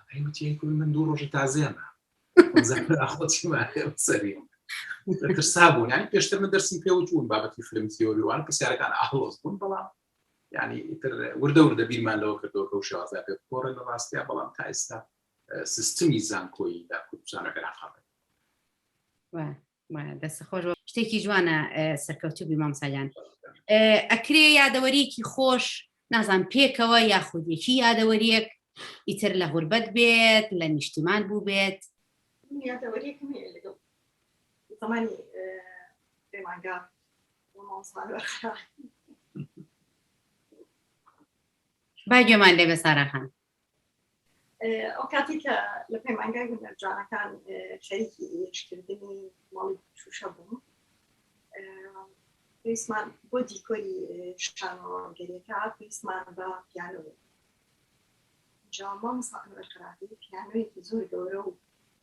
ئەی وتی ئەی کوڕی من دوو ڕۆژە تازێمە سەری ترسا بوون یانی پێشتر من دەرسم پێ وتوون بابەتی فیلم تیۆری وان پرسیارەکان ئاڵۆز بوون بەڵام یعنی ئیتر وردە وردە بیرمان لەوە کردەوە کە و شێوازە پێ بگۆڕێ لە ڕاستیا بەڵام تا ئێستا سیستمی زانکۆیی لە کوردستان و عێراق هەڵێ دەست خۆش شتێکی جوانە سەرکەوتوو بی مامساگیان ئەکرێ یادەوەریکی خۆش نازان پێکەوە یاخودێکی یادەوەریەک ئیتر لە غوربەت بێت لە نیشتیمان بوو بێت یادەوەریەکم هەیە لەگەڵ زمانی پەیمانگا مامۆستا با گوێمان لێ بێ سارا خان ئەو کاتی کە لە پەیمانگای هونەر جوانەکان خەریکی ئیشکردنی ماڵی شوشە بووم پێویستمان بۆ دیکۆری شانۆگەریەکە پێویستمان بە پیانۆ جا مامۆستا ئەنوەر خەراتی پیانۆیەکی زۆر گەورە و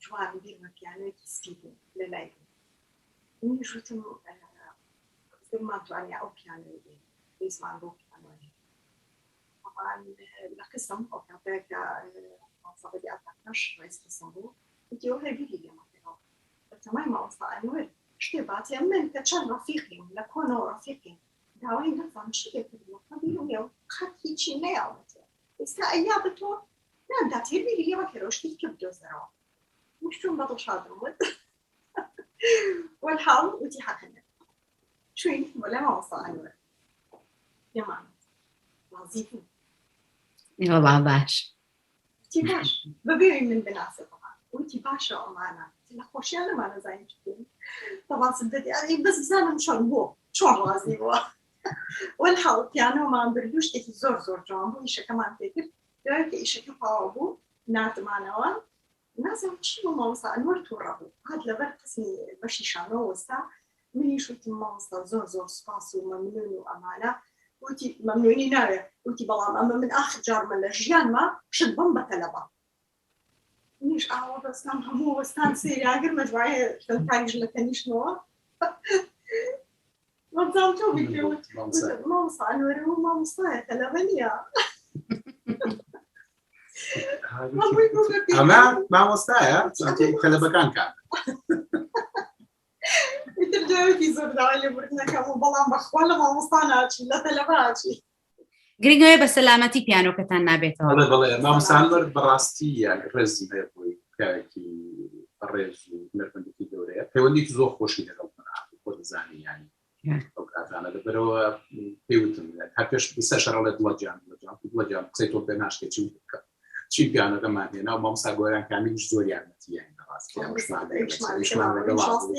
جوان بیرمە پیانۆیەکی سپی بوو لە لای بوو منیش وتم مان توانیا ئەو پیانۆی بێ پێویستمان بۆ پیانۆیە طبعا لە قسم ئەو کاتە کە مامۆستا بەدی ئەتاکەش ڕئیس قسم بوو وتی ئەو هەر بیری لێ مەکەرەوە بەتەمای مامۆستا ئەنوەر شتێ باتێ من کە چەند ڕەفیقیم لە کۆنەوە ڕەفیقیم داوای نەزانم چی لێ کردووە کە بیرم لێ قەت هیچی نەیاوەتێ ئێستا ئەیا بە تۆ نامداتێ بیری لێ مەکەرەوە شتی کە بدۆزەرەوە منیش چووم بە دڵشادم وت والحاڵ وتی حەقە چووین بۆ لای مامۆستا ئەنوەر پێمان ڕازی بوو وەڵا باش وتی باش بەبێ من بناسێ طبعا وتی باشە ئەمانە لە خۆشیان نەمانە زانین چ بکەین طبعا سدەتی ئەی بەس بزانم چۆن بوو چۆن ڕازی بووە والحاڵ پیانۆمان برد و شتێکی زۆر زۆر جوان بوو ئیشەکەمان پێکرد دوای کە ئیشەکە تەواو بوو ناردمانەوە نازانم چی بوو مامۆستا ئەنوەر تووڕە بوو هات لەبەر قسمی بەشی شانۆ وەستا منیش وتم مامۆستا زۆر زۆر سوپاس و مەمنون و ئەمانە وتی مەمنونی ناوێ وتی بەڵام ئەمە من ئاخر جارمە لە ژیانما شت بم بە تەلەبە منیش ئاوا بەستام هەموو وەستان سەیریاگر مەجموعەیە خوێندکاریش لە تەنیشتمەوە وەبزانم تۆ بی پێ وت مامۆستا ئەنوەر و مامۆستایە تەلەبە نییە ئەمە مامۆستایە تەلەبەکان کات ئیتر دوایەکی زۆر داوای لێبوردنەکەم و بەڵام بەخوا لە مامۆستا ناچی لە تەلەبە ئاچی گرنگەوەی بە سەلامەتی پیانۆکەتان نابێتەوە بەڵێ بەڵێ مامۆستا ئەنوەر بەڕاستی یانی ڕێزم هەیە بۆی پیاوێکی بەڕێز و هونەرمەندێکی گەورەیە پەیوەندیکی زۆر خۆشی لەگەڵ من هەبوو خۆ دەزانی یانی ئەو کاتانە لەبەرەوە پێی وتم هەر پێش سەر شەڕەڵێ دڵە گیان دڵە گیان دڵە گیان قسەی تۆ پێ ناشکێ چی بکە چی پیانۆکەمان هێنا و مامۆستا گۆران کامیلیش زۆر یارمەتی یانی بەڕاستی ئەوشمان ئەویشمان لەگەڵا بوو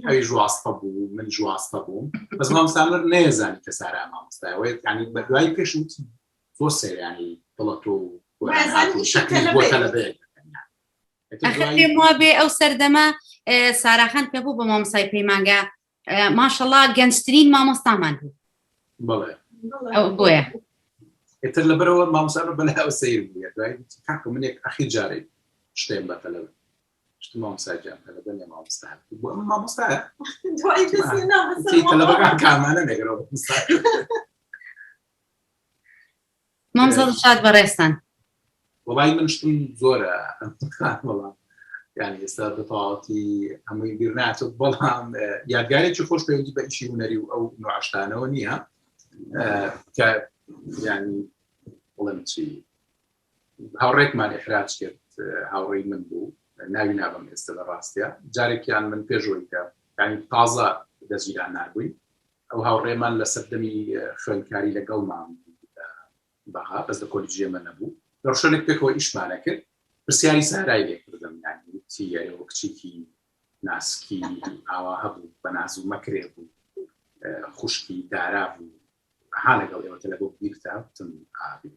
ئەویش واستە بوو منیش واستە بووم بەس مامۆستا ئەنوەر نەیەزانی کە سارا مامۆستایە وەی یانی بە دوای پێش وتی زۆر سەیرانی دڵە تۆ و گۆران هاتوو شەکری بۆ تەلەبەیەک دەکەن یانی. ئیتر ئەخر دوای پێم وابێ ئەو سەردەمە ساراخان کە بوو بە مامۆستای پەیمانگا ماشەڵا گەنجترین مامۆستامان بوو بەڵێ ئەو بۆیە. ئیتر لەبەرەوە مامۆستا بەلای سەیر بوو دوای کاکە منێک ئەخیر جارێک شتێم بە تەلەبە شتم مامۆستا گیان تەلەبە نیە مامۆستا بۆ ئەمە مامۆستایە دوای دەستی نا بەسەر وتی تەلەبەکان کامانە نەگەرەوە مامۆستا. مامۆستا دڵشاد بەڕێزتان. وەڵای من شتم زۆرە بەڵام یعنی ئێستا بە تەواوەتی هەمووی بیر ناچێت بەڵام یادگارێکی خۆش پەیوەندی بە ئیشی هونەری و ئەو نوعشتانەوە نییە کە ینی بڵێم چی هاوڕێکمان ئیحراج کرد هاوڕێی من بوو ناوی نابم ئێستا لە ڕاستە جارێکیان من پێشەوەی کە ینی تازە دەزیران نابووین ئەو هاوڕێمان لە سەردەمی خوێندکاری لەگەڵمان بەغا بەس لە کۆلیجی ئێمە نەبوو لە شوێنێک پێکەوە ئیشمانە کرد پرسیاری سارای لێ کردم یعنی وتی ئەرێوە کچێکی ناسکی ئاوا هەبوو بە ناز و مەکرێ بوو خوشکی دارا بوو ها لەگەڵ ئێوە تەلەبۆ بیرتە وتم ئابی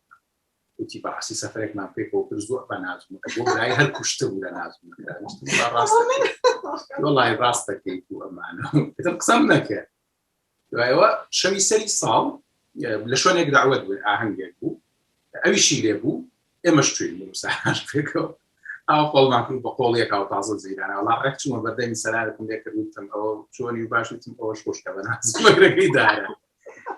وتی بەڕاستی سەفەرێکمان پێکەوە کرد زۆر بە ناز و مەکر بۆ برای هەر کوشتە بوو لە ناز و مەکرا وتم ڕاستە وەڵای ڕاستەکەیت و ئەمانە ئیتر قسەم نەکرد دوایەوە شەوی سەری ساڵ لە شوێنێک داوەت بوو ئاهەنگێک بوو ئەویشی لێ بوو ئێمەش چوین من و ساراش پێکەوە ئاو قۆڵمان کرد بە قۆڵیەک ئاو تازە زیرانە وەڵا ڕێک چوومە بەردەمی سەرارێکم لێ کرد وتم ئەوە چۆنی و باش وتم ئەوەش خۆشکە بە نازمەگرەکەی دارە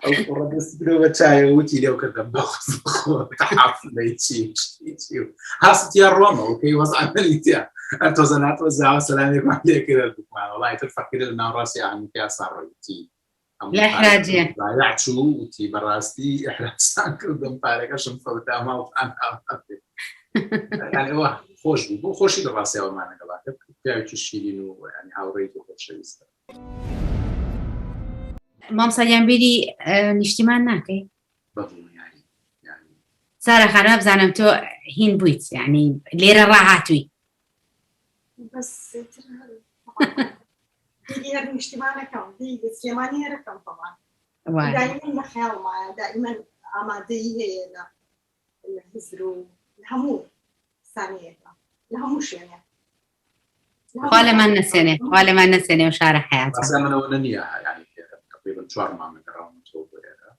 ئەو کوڕە دەستی کردەوە بە چایەوە وتی لێو کردم بەخۆ تەحافلەی چی شتی چی و هاستیا ڕۆمەوە پێی وەزعەمەلی تیا هەر تۆزە ناتۆ زاوە سەلامێکمان لێ کرد بوومان وەڵا ئیتر فەقیرە لە ناوەڕاستی ئاهەنگەکەیا ساڕۆیتی لە ئیحراجێ بایع چوو وتی بەڕاستی ئیحراجتان کردم پارەکەشم فەوتا ماڵتان ئاوا بێ یعنی ئەوە خۆش بوو بۆ خۆشی لە ڕاستیاوەمان لەگەڵا کرد پیاوێکی شیرین و یعنی هاوڕێیەکی خۆشەویستە مامۆستا گیان بیری نیشتیمان ناکەی؟ بەدڵنیایی یعنی سارا خان وابزانم تۆ هین بوویت یعنی لێرە ڕاهاتووی بەس تر بیری هەر نیشتیمانەکەم بیری سلێمانی هەرەکەم طبعا وایە. دائما لە خەیاڵمایە دائما ئامادەیی هەیە لە لە هزر و لە هەموو سانیەکە لە هەموو شوێنێک خوا لەمان نەسێنێ خوا لەمان نەسێنێ و شارە حیاتە ڕاستە منەوە نەنیە یعنی تقریبا چوار مانگە گەڕاومەتەوە بۆ ئێرە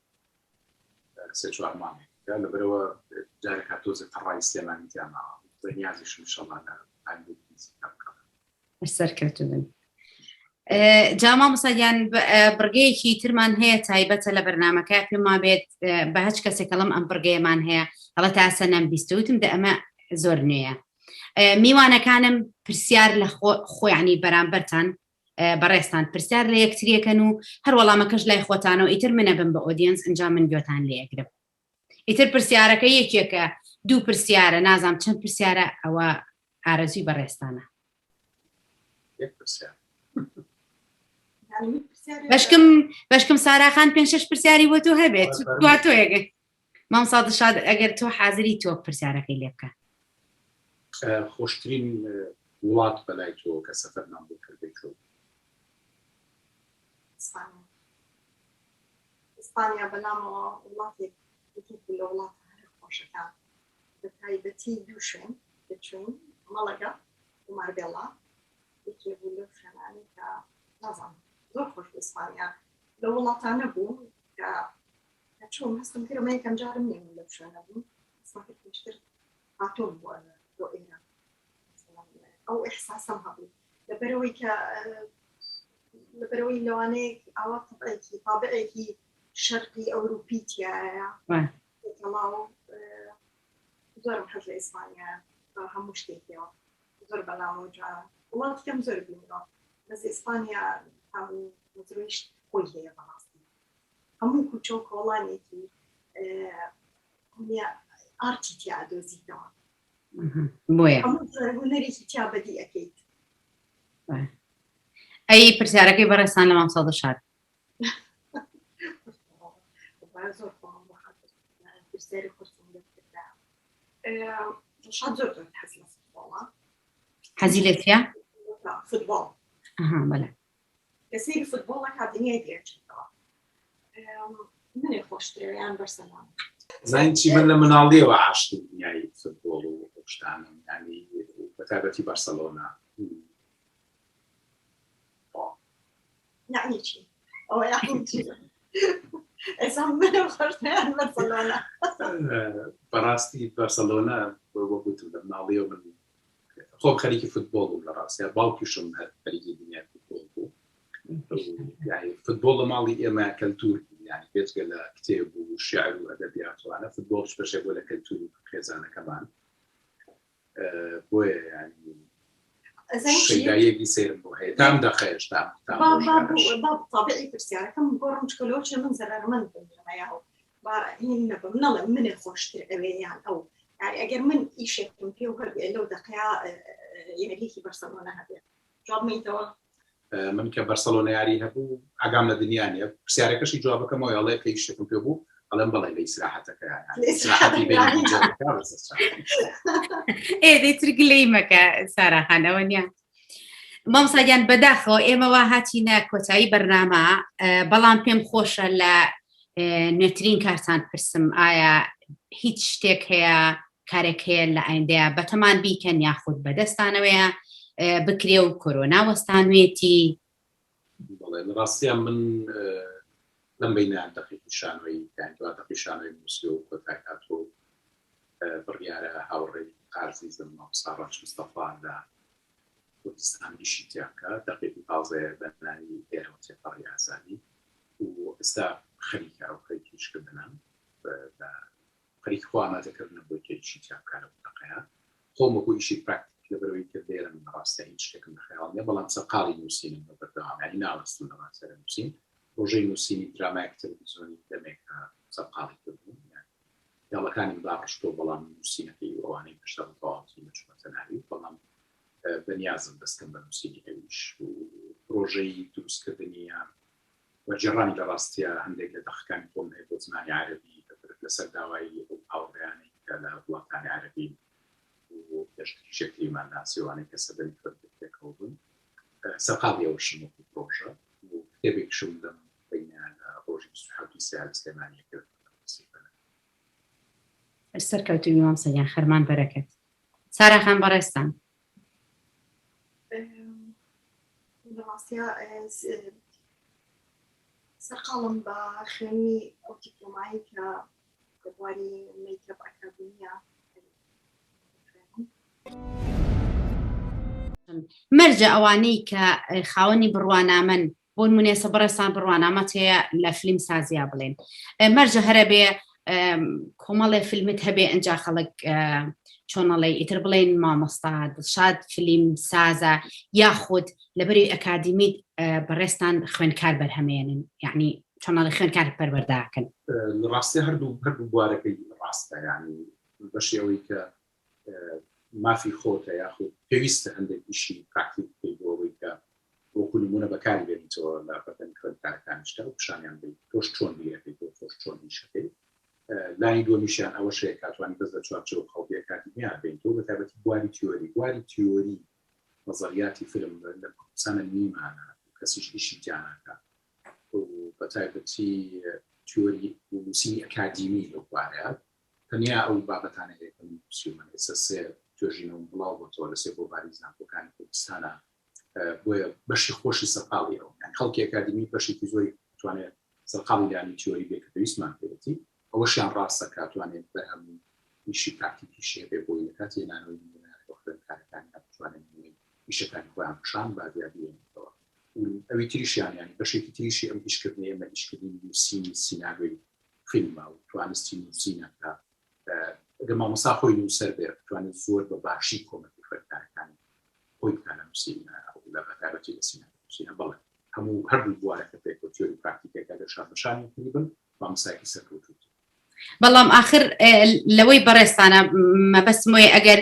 سێ چوار مانگێک لەبەرەوە جارێک هاتۆزە تەڕای سلێمانی تیا ماوە بە نیازیشم ئینشەڵڵا لە ئایندەیەکی نزیکا بکەم. سەرکەوتوو بن. جا مامۆستا گیان بڕگەیەکی ترمان هەیە تایبەتە لە بەرنمەکە پێم وابێت بە هەچ کەسێک ئەڵم ئەم بڕگەیەمان هەیە ئەڵە تاسە نەم بیستوتم دە ئەمە زۆر نوێیە میوانەکانم پرسیار لە خۆیانی بەرامبەرتان بەڕێزتان پرسیار لە یەکتریەکەن و هەر وەڵامەکەش لای خۆتانەوە ئیتر منە بم بە audience ئینجا من گوێتان لێگرم ئیتر پرسیارەکە یەکێکە دوو پرسیارە نازام چەند پرسیارە ئەوە ئارەزوی بەڕێزتانە بەشکم بەشکم ساراخان پێ شش پرسیاری بۆ تۆ هەبێت دوا تۆ یەگە مامۆستا دڵشاد ئەگەر تۆ حازری تۆ پرسیارەکەی لێ بکە. خۆشترین وڵات بەلای تۆ کە سەفەرمان بۆ کردبێ کوێ بوو؟ ئیسپانیا. ئیسپانیا بەلامەوە وڵاتێک یەکێک بوو لە وڵاتە هەرە خۆشەکان بە تایبەتی دوو شوێن کە چووین مەڵەگە و ماربێڵا یەکێ بوو لەو شوێنانەی کە نازانم زۆر خۆش بوو ئیسپانیا لەو وڵاتانە بوو کە کە چووم هەستم کرد ئەمە یەکەم جارم نییە من لەو شوێنە بووم هەستم کرد پێشتر هاتووم بۆ بۆ ئێرە ئەو ئیحساسەم هەبوو لەبەرەوەی کە لەبەرەوەی لەوانەیە ئاوا تەبعێکی تابعێکی شەرقی ئەوروپی تایە تەڵاو زۆرم حەز لە ئیسپانیا بە هەموو شتێکیەوە زۆر بەلامەوە جوانە وڵاتی کەم زۆر بینیوە بەس ئیسپانیا هەموو مزرۆیشت خۆی هەیە بەڕاستی هەموو کوچە و کۆڵانێکی ئارتی تیا دۆزیتەوە بۆیە هونەرێکی تیا بەدی ئەکەیت ئەی پرسیارەکەی بەڕێزتان لە مامۆستا دڵشاد زۆر پرسیاری قورسم دڵشاد زۆر زۆر حەز لە فوتبۆڵە حەزی لە چیە؟ فوتبۆڵ بەڵێ کە سەیری فوتبۆڵ ئەکات دنیای لێ ئەچێتەوە. منێ خۆشترە یان بەرسەلۆنە؟ زانین چی من لە مناڵیەوە عاشقی دنیای فوتبۆڵ و ئەو شتانەم یانی بەتایبەتی بەرسەلۆنە. یەعنی چی؟ ئەوە یەعنی چی؟ ئێستا منم خۆشتریان بەرسەلۆنە. بەڕاستی بەرسەلۆنە وەک وتم لە مناڵیەوە من خۆم خەریکی فوتبۆڵ بووم لە ڕاستیا باوکیشم هەر خەریکی دنیای فوتبۆڵ بوو یعنی فوتبۆڵ لە ماڵی ئێمە کەلتور بوو یعنی بێجگە لە کتێب و شعر و ئەدەبیات وانە فوتبۆڵش بەشێک بووە لە کەلتوری خێزانەکەمان بۆیە یعنی شەیداییەکی سەیرم بۆ هەیە تام دەقە هێشتا تام با با ڕۆژگارەش. با تابعی پرسیارەکەم گۆڕم چکە لەوە چێ من زەرەرمەند بم لەمەیا و با هین نەبم نەڵێم منێ خۆشتر ئەوێ یان ئەو یعنی ئەگەر من ئیشێکم پێ و هەبێ لەو دەقەیا یاریەکی بەرسەلۆنە هەبێ جواب مەیتەوە من کە بەرسەلۆنە یاری هەبوو ئاگام لە دنیا نییە پرسیارەکەشی جوابەکەمەوە ئەڵێ کە ئیشێکم پێ بوو ئەڵێم بەڵێ لە ئیسراحەتەکە ئیسراحەتی بینی دووجارەکە بەس ئیسراحەت. ئێ دەی تر گلەی مەکە سارا خان ئەوە نییە مامۆستا گیان بەداخەوە ئێمە وا هاتینە کۆتایی بەرنامە بەڵام پێم خۆشە لە نوێترین کارتان پرسم ئایا هیچ شتێک هەیە کارێک هەیە لە ئایندەیە بەتەمان بیکەن یاخود بەدەستانەوەیە بکرێ و کۆرۆنا وەستانوێتی؟ بەڵێ لە ڕاستیان من لەم بینە دەقێکی شانۆیی یان دوا دەقی شانۆی نووسیوە و کۆتای هاتووە و بڕیارە هاوڕێی ئازیزم مامۆستا ڕەنج مستەفا لە کوردستان ئیشی تیا بکا، دەقێکی تازەیە بە ناوی ئێرەوە تێپەڕی ئازادی و ئێستا خەریکە ئەو خەریکی ئیشکردنە بە خەریکی خۆ ئامادەکردنە بۆی کە ئیشی تیا بکا لەو دەقەیە. خۆم وەکو ئیشی پراکتیک لەبەرئەوەی کە لێرەم لە ڕاستیا هیچ شتێکم لە خەیاڵ نیە بەڵام سەرقاڵی نووسینم بە بەردەوام یانی ناوەستم لە ڕاستیا لە نووسین. پرۆژەی نووسینی درامایەکی تەلەفزیۆنی دەمێکە سەرقاڵی کردووم یانی هێڵەکانیم داڕشتووە بەڵام نووسینەکەی و ئەوانەی هێشتا بە تەواوەتی نەچوومەتە ناوی بەڵام بەنیازم دەستکەم بە نووسینی ئەویش و پرۆژەی دروستکردنی یان وەرگێڕانی لە ڕاستیا هەندێک لە دەقەکانی خۆم هەیە بۆ زمانی عەرەبی لەسەر داوای ئەو هاوڕێیانەی کە لە وڵاتانی عەرەبین و پێشتریش یەکتریمان ناسی ئەوانەی کە سەردەمی خوێندن پێکەوە بوون سەرقاڵی ئەوەشم وەکو پرۆژە و کتێبێکیشم لەم بەینە لە ڕۆژی 27 ی سێ لە سلێمانییە کرد. سەرکەوتووبی مامۆستا گیان خەرمان بەرەکەت. سارا خان بەڕێزتان. لە ڕاستیا سەرقاڵم بە خوێنی ئەو دیپلۆمایی کە لە بواری مەیکەپ ئەکادیمیە مەرجە ئەوانەی کە خاوەنی بڕوانامەن بۆ نمونە ئێستا بەڕێزتان بڕوانامەت هەیە لە فلیم سازیا بڵێن مەرجە هەرە بێ کۆمەڵێ فیلمت هەبێ ئەجا خەڵک چۆنەڵێ ئیتر بڵێن مامۆستا دڵشاد فلیم سازە یاخود لەبەری ئەکادیمیت بەڕێزتان خوێنکار بەرهەمێنن یعنی چۆنەڵی خوێنکار پەروەرداکەن لە ڕاستی هەردوو هەردوو بوارەکەی ڕاستە یعنی بەشی ئەوەی کە مافی خۆتە یاخود پێویستە هەندێک ئیشی پراکتیک بکەیت بۆ ئەوەی کە وەکو نمونە بەکاری بێنیتەوە لە بەردەمی خوێندکارەکانیشدا و پیشانیان بەیت تۆش چۆن بیرەکەیت و تۆش چۆن ئیشەکەی لانی دووەمیشیان ئەوەش هەیە کاتوانی بەس لە چوارچێوە قەڵبی ئەکادیمیا بێنیتەوە بە تایبەتی بواری تیۆری بواری تیۆری نەزەریاتی فیلم لە کوردستانە نیمانە کەسیش ئیشی تیا ناکات و بە تایبەتی تیۆری و نووسینی ئەکادیمی لەو بوارەیە تەنیا ئەو بابەتانە هەیە کە من نووسیومە ئێستا سێ توێژینەوەم بڵاو بۆتەوە لە سێ گۆڤاری زانکۆکانی کوردستانە بۆیە بەشی خۆشی سەرقاڵی ئەو یان خەڵکی ئەکادیمی بەشێکی زۆری توانێت سەرقاڵی لانی تیۆری بێ کە پێویستمان پێیەتی ئەوەشیان ڕاستە کە توانێت بەرهەم و ئیشی پراکتیکیشی هەبێ بۆی لە کاتی هێنانەوەی نموونە بۆ خوێندکارەکانیان بتوانێت نموونەی ئیشەکانی خۆیان پیشان بات یا بیهێنێتەوە و ئەوی تریشیان یانی بەشێکی تریشی ئەم ئیشکردنەی ئێمە ئیشکردنی نووسینی سیناریۆی فیلمە و توانستی نووسینە کە ئەگەر مامۆستا خۆی نووسەر بێ بتوانێت زۆر بە باشی کۆمەکی خوێندکارەکانی خۆی بکا لە نووسین لە بەتایبەتی لە سیناریۆ نووسینە بەڵێ هەموو هەردوو بوارەکە پێکەوە تیۆری و پراکتیکەکە گەر شان بە شانی یەکتری بن مامۆستایەکی سەرکەوتوو بەڵام ئاخر لەوەی بەڕێزتانە مەبەستم وەیە ئەگەر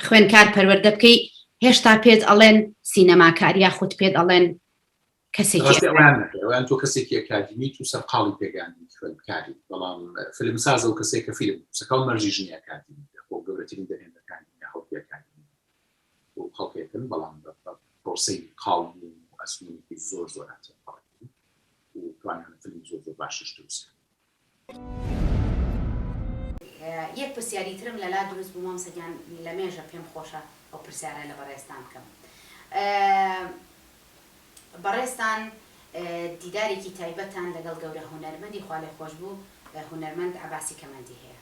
خوێنکار پەروەردە بکەی هێشتا پێت ئەڵێن سینەماکار یاخود پێت ئەڵێن کەسێکی ڕاستی ئەویان نەکرد ئەویان تۆ کەسێکی ئەکادیمیت و سەرقاڵی پێگەیاندنی خوێندکاری بەڵام فیلمساز ئەو کەسێک کە فیلم دروستەکە و مەرجیش نییە ئەکادیمی بێ خۆ گەورەترین دەرهێنەرەکانی دنیا خەڵکی ئەکادیمی و خەڵکێکن بەڵام بە پرۆسەی قاڵ بوون و ئەزموونێکی زۆر زۆر تێپەڕیون و توانیانە فیلمی زۆر زۆر باشیش دروست کەن. یەک پرسیاری ترم لەلا دروست بوو مامۆستا گیان لەمێژە پێم خۆشە ئەو پرسیارە لە بەڕێزتان بکەم بەڕێزتان. دیدارێکی تایبەتتان لەگەڵ گەورە هونەرمەندی خوالێخۆشبوو هونەرمەند عەباسی کەمەندی هەیە.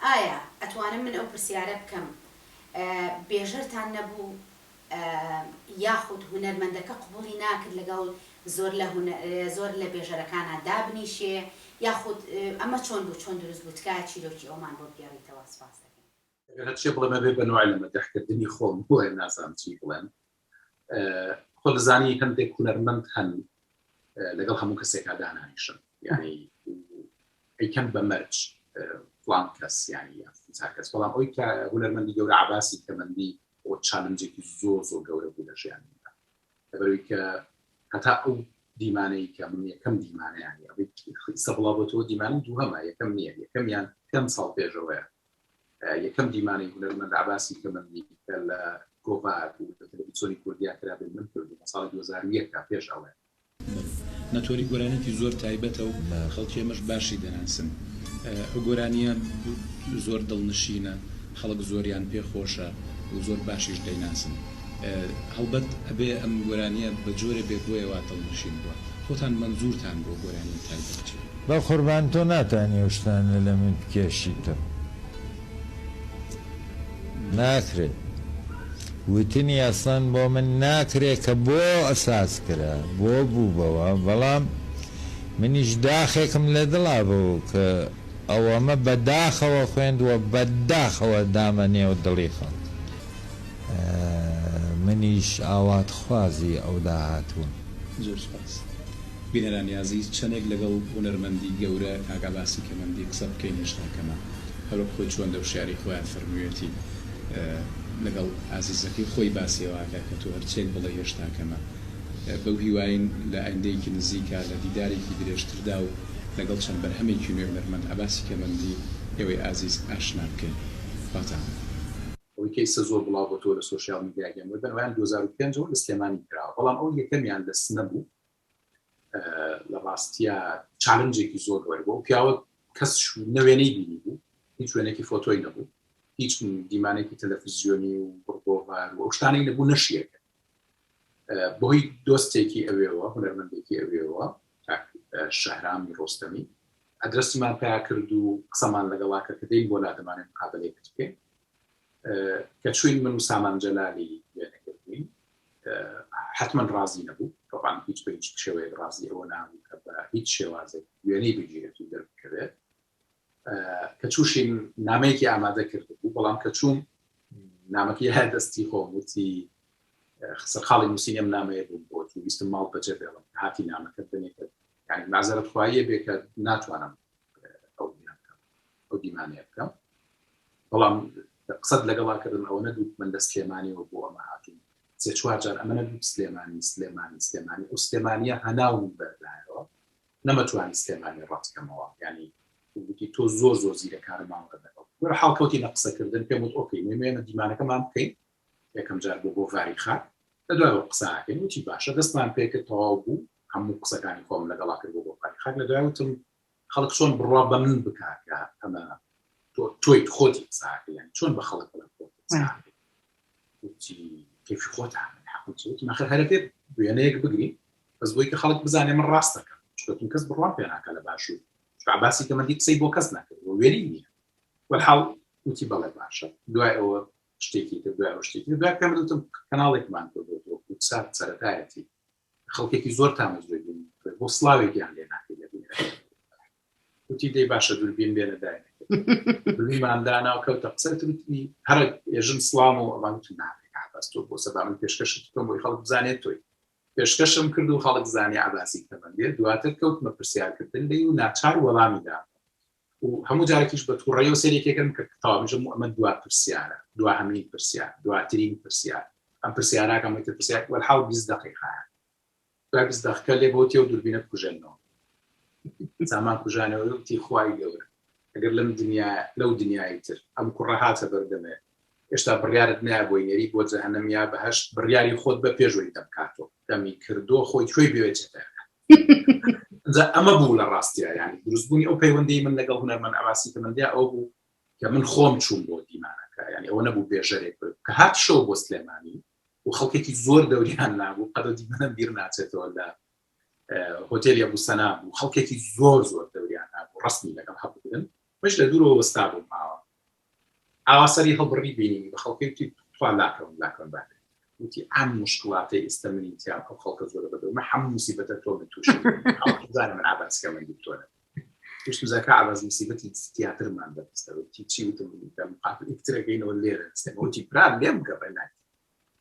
ئایا ئەتوانم من ئەو پرسیارە بکەم بێژەرتان نەبوو یاخود هونەرمەندەکە قبوڵی ناکرد لەگەڵ زۆر لە زۆر لە بێژەرەکانا دابنیشێ یاخود ئەمە چۆن بوو چۆن دروست بوو تکایە چیرۆکی ئەومان بۆ بگێڕیتەوە سپاس دەکەین. ئەگەر هەرچێ بڵێم ئەبێ بە نوعی لە مەدح کردنی خۆم بۆیە نازانم چی بڵێم خۆ دەزانی هەندێک هونەرمەند هەن لەگەڵ هەموو کەسێکا دانانیشن یعنی ئەیکەن بە مەرج فلان کەس یعنی چار کەس بەڵام ئەوی کە هونەرمەندی گەورە عباسی کەمەندی بۆ challenge ێکی زۆر زۆر گەورە بوو لە ژیانیدا لەبەرەوەی کە هەتا ئەو دیمانەی کە من یەکەم دیمانەیانی ئەوەی ئیستا بڵاو بۆتەوە دیمانەی دووهەمە یەکەم نییە یەکەمیان پێنج ساڵ پێشەوەیە یەکەم دیمانەی هونەرمەند عەباسی کەمەندی کە لە گۆڤار و لە تەلەفیزیۆنی کوردیا کرابێت من کردم لە ساڵی 2001 پێش ئەوەیە. بەڵێ نەتۆری گۆرانیەکی زۆر تایبەتە و خەڵکی ئێمەش باشی دەناسن. ئەو گۆرانیە زۆر دڵنشینە، خەڵک زۆریان پێ خۆشە و زۆر باشیش دەیناسن. هەڵبەت ئەبێ ئەم گۆرانیە بە جۆرێ بێ بۆیە وا دڵنشین بووە. خۆتان مەنزورتان بۆ گۆرانیە تایبەت چیە؟ بەقوربان تۆ ناتانی ئەو شتانە لە من بکێشیتەوە. ناکرێ. وتنی ئەسڵەن بۆ من ناکرێ کە بۆ ئەساس کرا، بۆ بوو بەوە، بەڵام منیش داخێکم لە دڵا بوو کە ئەوەمە بە داخەوە خوێند و بە داخەوە دامە نێو دڵی خەڵک. منیش ئاواتخوازی ئەو داهاتووم. زۆر سوپاس. بینەرانی ئازیز چەنێک لەگەڵ هونەرمەندی گەورە کاک عەباسی کەمەندی قسە بکەین هێشتا کەمە هەروەک خۆی چۆن لەو شیعرەی خۆیا فەرموویەتی لەگەڵ ئازیزەکەی خۆی باسی ئەوە ئەکا کە تۆ هەرچیەک بڵێی هێشتا کەمە بەو هیواین لە ئایندەیەکی نزیکا لە دیدارێکی درێژتردا و لەگەڵ چەند بەرهەمێکی نوێ هونەرمەند عەباسی کەمەندی ئێوەی ئازیز ئاشنا بکەین خواتان لەگەڵ. ئەوەی کە ئیستا زۆر بڵاو بۆتەوە لە social media گیان وەربن ئەویان 2005 ەوە لە سلێمانی کراوە بەڵام ئەو یەکەمیان لە سنە بوو لە ڕاستیا challenge ێکی زۆر گەورە بوو پیاوە کەس نەوێنەی بینی بوو هیچ وێنێکی فۆتۆی نەبوو هیچ دیمانێکی تەلەفزیۆنی و گۆڤار و ئەو شتانەی نەبوو نەشیەکە بۆی دۆستێکی ئەوێەوە هونەرمەندێکی ئەوێەوە شەهرامی ڕۆستەمی ئەدرەسیمان پیا کرد و قسەمان لەگەڵا کرد کە دێین بۆ لا دەمانێت مقابلەیەکت بکەین کە چوین من و سامان جەلالی وێنەگر بووین حتمما ڕازی نەبوو طبعا هیچ بە هیچ شێوەیەک ڕازی ئەوە نابوو کە بە هیچ شێوازێک وێنەی بگیرێت و دەربکەوێت کە چوشین نامەیەکی ئامادە کرد بوو بەڵام کە چوون نامەکەی هەر دەستی خۆم وتی سەرقاڵی نووسینی ئەم نامەیە بووم بۆ تو ویستم ماڵ بەجێ بێڵم هاتی نامەکەت بنێکە یعنی مازەرەت خواییە بێ کە ناتوانم ئەو ئەو دیمانەیە بکەم بەڵام قسەت لەگەڵا کردم ئەوە نەدوت من لە سلێمانیەوە بۆ ئەمە هاتووم سێ چوار جار ئەمە نەدوت سلێمانی سلێمانی سلێمانی ئەو سلێمانیە هەناوم بەردایەوە نەمەتوانی سلێمانی ڕەتکەمەوە ینی وتی تۆ زۆر زۆر زیرەکانە مامەڵە لەگەڵ وەرە حاڵ کەوتینە قسەکردن پێم وت okay مێمە ئێمە دیمانەکەمان بکەین یەکەم جار بۆ گۆڤاری خاک لە دوایەوە قسە ئەکەین وتی باشە دەستمان پێکرد تەواو بوو هەموو قسەکانی خۆم لەگەڵا کرد بۆ گۆڤاری خاک لە دوای وتم خەڵک چۆن بڕوا بە من بکا کە ئەمە تۆ تۆیت خۆتی قسە ئەکەی یانی چۆن بە خەڵک بڵێم خۆت قسە ئەکەی وتی کەیفی خۆتە من حەقم چیە وتم ئاخر هەرە پێ وێنەیەک بگرین بەس بۆی کە خەڵک بزانێ من ڕاست دەکەم چونکە کەس بڕوام پێ ناکا لە باشوور چونکە عەباسی کەمەندی قسەی بۆ کەس نەکرد و وێنەی نییە وەلحاڵ وتی بەڵێ باشە دوای ئەوە شتێکی تر دوای ئەوە شتێکی تر دوای پێم وتم کەناڵێکمان کردووەتەوە کوردسات سەرەتایەتی خەڵکێکی زۆر تامەزرۆی بوون بۆ سڵاوێکیان لێ ناکەی لە بینەرەکان وتی دەی باشە دووربین بێنە داینە دووربینمان دانا و کەوتە قسە وتی هەرە ئێژن سڵام و ئەوان وتم نابێ عەباس تۆ بۆ سەبا من پێشکەشت بکەم بۆی خەڵک بزانێت تۆی پێشکەشم کرد و خەڵک زانی عەباسی کەمەندێ دواتر کەوتمە پرسیارکردن لێی و ناچار وەڵامی دام و هەموو جارێکیش بە تووڕەیەوە سەیرێکی کردم کە تەواو ئەمە دوا پرسیارە دواهەمین پرسیار دواترین پرسیار ئەم پرسیاراکەم وتە پرسیار وەلحاڵ 20 دقیقە دوای 20 دقیقە لێ بۆ تێ و دووربینە بکوژێنەوە سامان کوژانەوە وتی خوای گەورە ئەگەر لەم دنیا لەو دنیای تر ئەم کوڕە هاتە بەردەمێ هێشتا بڕیارت نایە بۆی نێری بۆ جەهەنەم یا بەهەشت بڕیاری خۆت بە پێشوەی دەمکاتۆ دەمی کردۆ خۆی کوێی بوێ چێتە جا ئەمە بوو لە ڕاستیا یعنی دروستبوونی ئەو پەیوەندی من لەگەڵ هونەرمەند عەباسی کەمەندیا ئەو بوو کە من خۆم چووم بۆ دیمانەکە یعنی ئەوە نەبوو بێژەرێک بێت کە هات شەو بۆ سلێمانی و خەڵکێکی زۆر دەوریان نابوو قەدە دیمەنم بیر ناچێتەوە لە. هۆتێلی ئەبوو سەنا بوو، خەڵکێکی زۆر زۆر دەوریان نابوو ڕەسمی لەگەڵ هەبوون، منیش لە دوورەوە وەستا بووم ئاوا ئاوا سەری هەڵبڕی بینیمی بە خەڵکی وتی تخوا لاکەون لاکەون با بێت وتی ئەم مشکڵاتەی ئێستا منی تیا ئەو خەڵکە زۆرە بەدەومە هەموو موسیبەتە تۆ من تووشی زانە من عەباس کەمەندی تۆ نەبوو وتم زاکا عەباس موسیبەتی زیاترمان بەدەستە وتی چی وتم لە مقابل یەکترەکەینەوە لێرە دەستێمە وتی برا لێم گەڕێ ناتی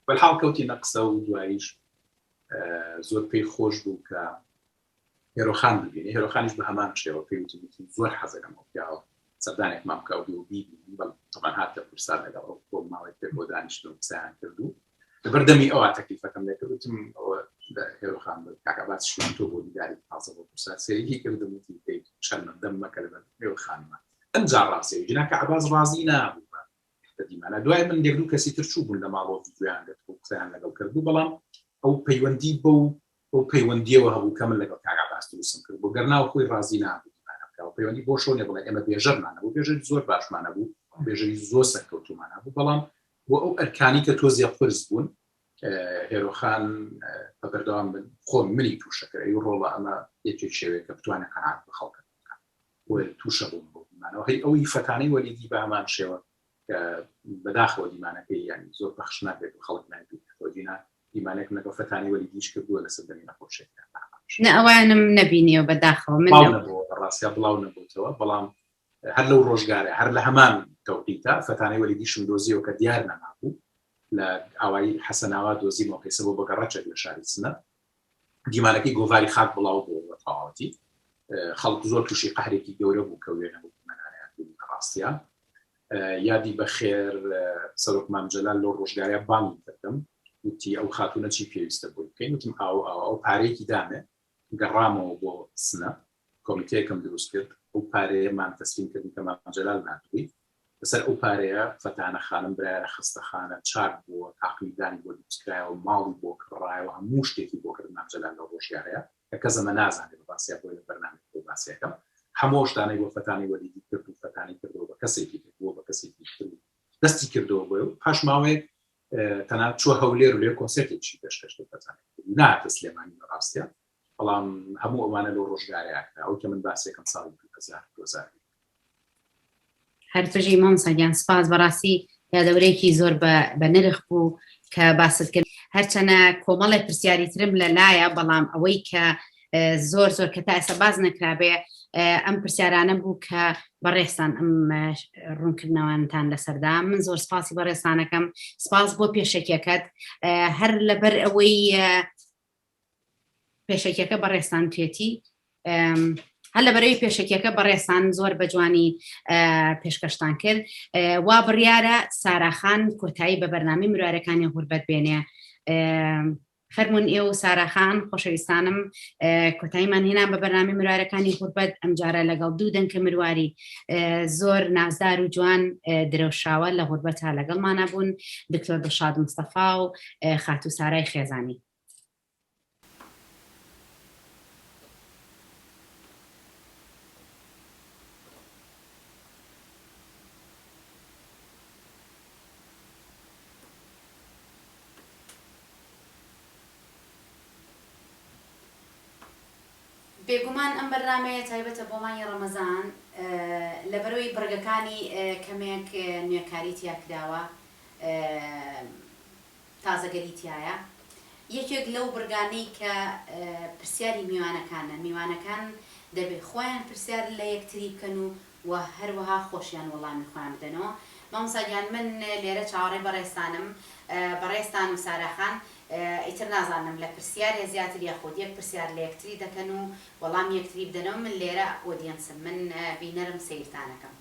بەلحاڵ کەوتینە قسە و دواییش زۆر پێی خۆش بوو کە هێرۆخان ببینێ، هێرۆخانیش بە هەمان شێوە پێی وتم، وتی زۆر حەزەکەم ئەو پیاوە سەردانێکمان بکا و بیبینم، بەڵێ تەبعەن هاتە کوردستان لەگەڵ ئەو بۆ ماوەیەک پێکەوە دانیشتن و قسەیان کرد و لەبەر دەمی ئەوە تەکلیفەکەم لێ کرد، وتم ئەوە هێرۆخان بە کاک عەباس شوان تۆ بۆ دیداری تازە بۆ کوردستان سەیری کردم وتی پێی شەرمەندەم مەکە لەبەر هێرۆخانمە ئەمجا ڕازی جنا کە عەباس ڕازی نابوو بە دیمانە دوای من یەک دوو کەسی تر چوو بوون لە ماڵەوە ڤیدیۆیان گرت و قسەیان لەگەڵ کرد بوو بەڵام ئەو پەیوەندی بەو بەو پەیوەندیەوە هەبوو کە من لەگەڵ کاک عەباس دروستم کرد بۆ گەر ناو خۆی ڕازی نابوو دیمانە بکا و پەیوەندی بۆ شۆ نیە بڵێ ئێمە بێژەرمان هەبوو بێژەری زۆر باشمان هەبوو بێژەری زۆر سەرکەوتوومان هەبوو بەڵام بۆ ئەو ئەرکانی کە تۆزێ قورس بوون هێرۆخان بە بەردەوام من خۆم منی تووشە کرد ئەی ڕۆڵە ئەمە یەکێک شێوەیە کە بتوانێت قەناعەت بە خەڵکە بکات بۆیە تووشە بووم بۆ دیمانەوە هەی ئەوی فەتانەی وەلیدی بە هەمان شێوە کە بەداخەوە دیمانەکەی یانی زۆر پەخش ناکرێت و خەڵک نایبینێتەوە جینا دیمانێکم لەگەڵ فەتانی وەلیدیش کردووە لە سەردەمی نەخۆشیەکە نە ئەوانم نەبینیەوە بەداخەوە من بڵاو نەبووە بەڕاستیا بڵاو نەبووتەوە بەڵام هەر لەو ڕۆژگارە هەر لە هەمان تەوقیتە فەتانەی وەلیدیشم دۆزیەوە کە دیار نەمابوو لە ئاوایی حەسەناوا دۆزیمەوە کە ئێستا بۆ بە گەڕەکێک لە شاری سنە دیمانەکەی گۆڤاری خاک بڵاو بووەوە بە تەواوەتی خەڵک زۆر تووشی قەهرێکی گەورە بوو کە وێنە بۆ دیمەنانیان بینی لە ڕاستیا یادی بەخێر سەرۆک مام جەلال لەو ڕۆژگارە بانگی کردم وتی ئەو خاتوونە چی پێویستە بۆی بکەین وتم ئاو ئاو ئەو پارەیەکی دامێ گەڕامەوە بۆ سنە کۆمیتەیەکم دروست کرد ئەو پارەیەمان تەسلیم کردن کە مام جەلال ناردبووی لەسەر ئەو پارەیە فەتانە خانم برایە خەستەخانە چاک بووە تاقمی دانی بۆ دروست کرایەوە ماڵی بۆ کڕایەوە هەموو شتێکی بۆ کرد مام جەلال لەو ڕۆژگارەیە کە کەس ئەمە نازانێت بە باسیا بۆیە لە بەرنامەی خۆی باسیەکەم هەموو ئەو شتانەی بۆ فەتانەی وەلیدی کرد و فەتانی کردەوە بە کەسێکی تر بووە بە کەسێکی تر و دەستی کردەوە بۆی و پاش ماوەیەک تەنانەت چووە هەولێر و لێ کۆنسێرتێکیشی پێشکەش کرد فەتانەی نەهاتە سلێمانی لە ڕاستیا بەڵام هەموو ئەوانە لەو ڕۆژگارەیا کرا ئەوەی کە من باسیەکەم ساڵی 2000 2001. هەر بژی مامۆستا گیان سپاس بەڕاستی یادەورێکی زۆر بە نرخ بوو کە باست کرد هەرچەنە کۆمەڵێ پرسیاری ترم لە لایە بەڵام ئەوەی کە زۆر زۆر کە تا ئێستا باز نەکرابێ ئەم پرسیارانە بوو کە بەڕێستان ئەم ڕوونکردنەوانتان لەسەردا من زۆر سپاسی بەڕێستانەکەم سپاس بۆ پێشەکیەکەت هەر لەبەر ئەوەی پێشەکیەکە بەڕێزتان توێتی هەر لە بەرەوەی پێشەکیەکە بەڕێزان زۆر بە جوانی پێشکەشتان کرد وا بڕیارە ساراخان کۆتایی بە بەرنامی مروارەکانی غوربەت بێنێ فەرمونون ئێوە و ساراخان خۆشەویستانم کۆتاییمان هێنا بە بەرنامی مروارەکانی غوربەت ئەمجارە لەگەڵ دوو دەنکە مرواری زۆر نازدار و جوان درەوشاوە لە غوربەت تا لەگەڵمانە بوون دکتۆر دڵشاد مستەفا و خاتوو سارای خێزانی. بێگومان ئەم بەرنامەیە تایبەتە بۆ مانگی ڕەمەزان لەبەرئەوەی بڕگەکانی کەمێک نوێکاری تیا کراوە تازەگەری تیایە یەکێک لەو بڕگانەی کە پرسیاری میوانەکانە میوانەکان دەبێ خۆیان پرسیار لە یەکتری بکەن و وە هەروەها خۆشیان وەڵامی خۆیان بدەنەوە مامۆستا گیان من لێرە چاوەڕێی بەڕێزتانم بەڕێزتان و سارا خان ئیتر نازانم لە پرسیارێ زیاتر یاخود یەک پرسیار لە یەکتری دەکەن و وەڵامی یەکتری بدەنەوە من لێرە ئۆدیەنسم من بینەرم سەیرتانەکەم.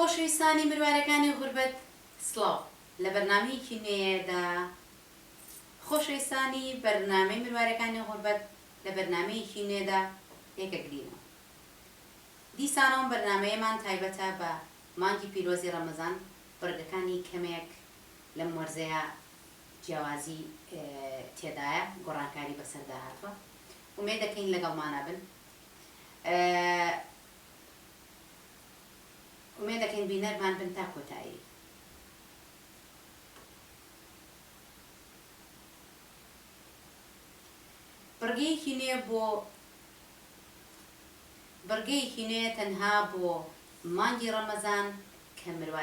خۆشەویستانی مروارەکانی غوربەت سڵاو لە بەرنامەیەکی نوێدا خۆشەویستانی بەرنامەی مروارەکانی غوربەت لە بەرنامەیەکی نوێدا یەکەگرینەوە دیسانەوە بەرنامەیەمان تایبەتە بە مانگی پیرۆزی ڕەمەزان بڕگەکانی کەمێک لەم وەرزەیە جیاوازی تێدایە گۆڕانکاری بەسەردا هاتووە ئومێد دەکەین لەگەڵمانا بن ئومێد دەکەین بینەرمان بن تا کۆتایی. بڕگەیەکی نوێ بۆ بڕگەیەکی نوێ تەنها بۆ مانگی ڕەمەزان کە مرواری.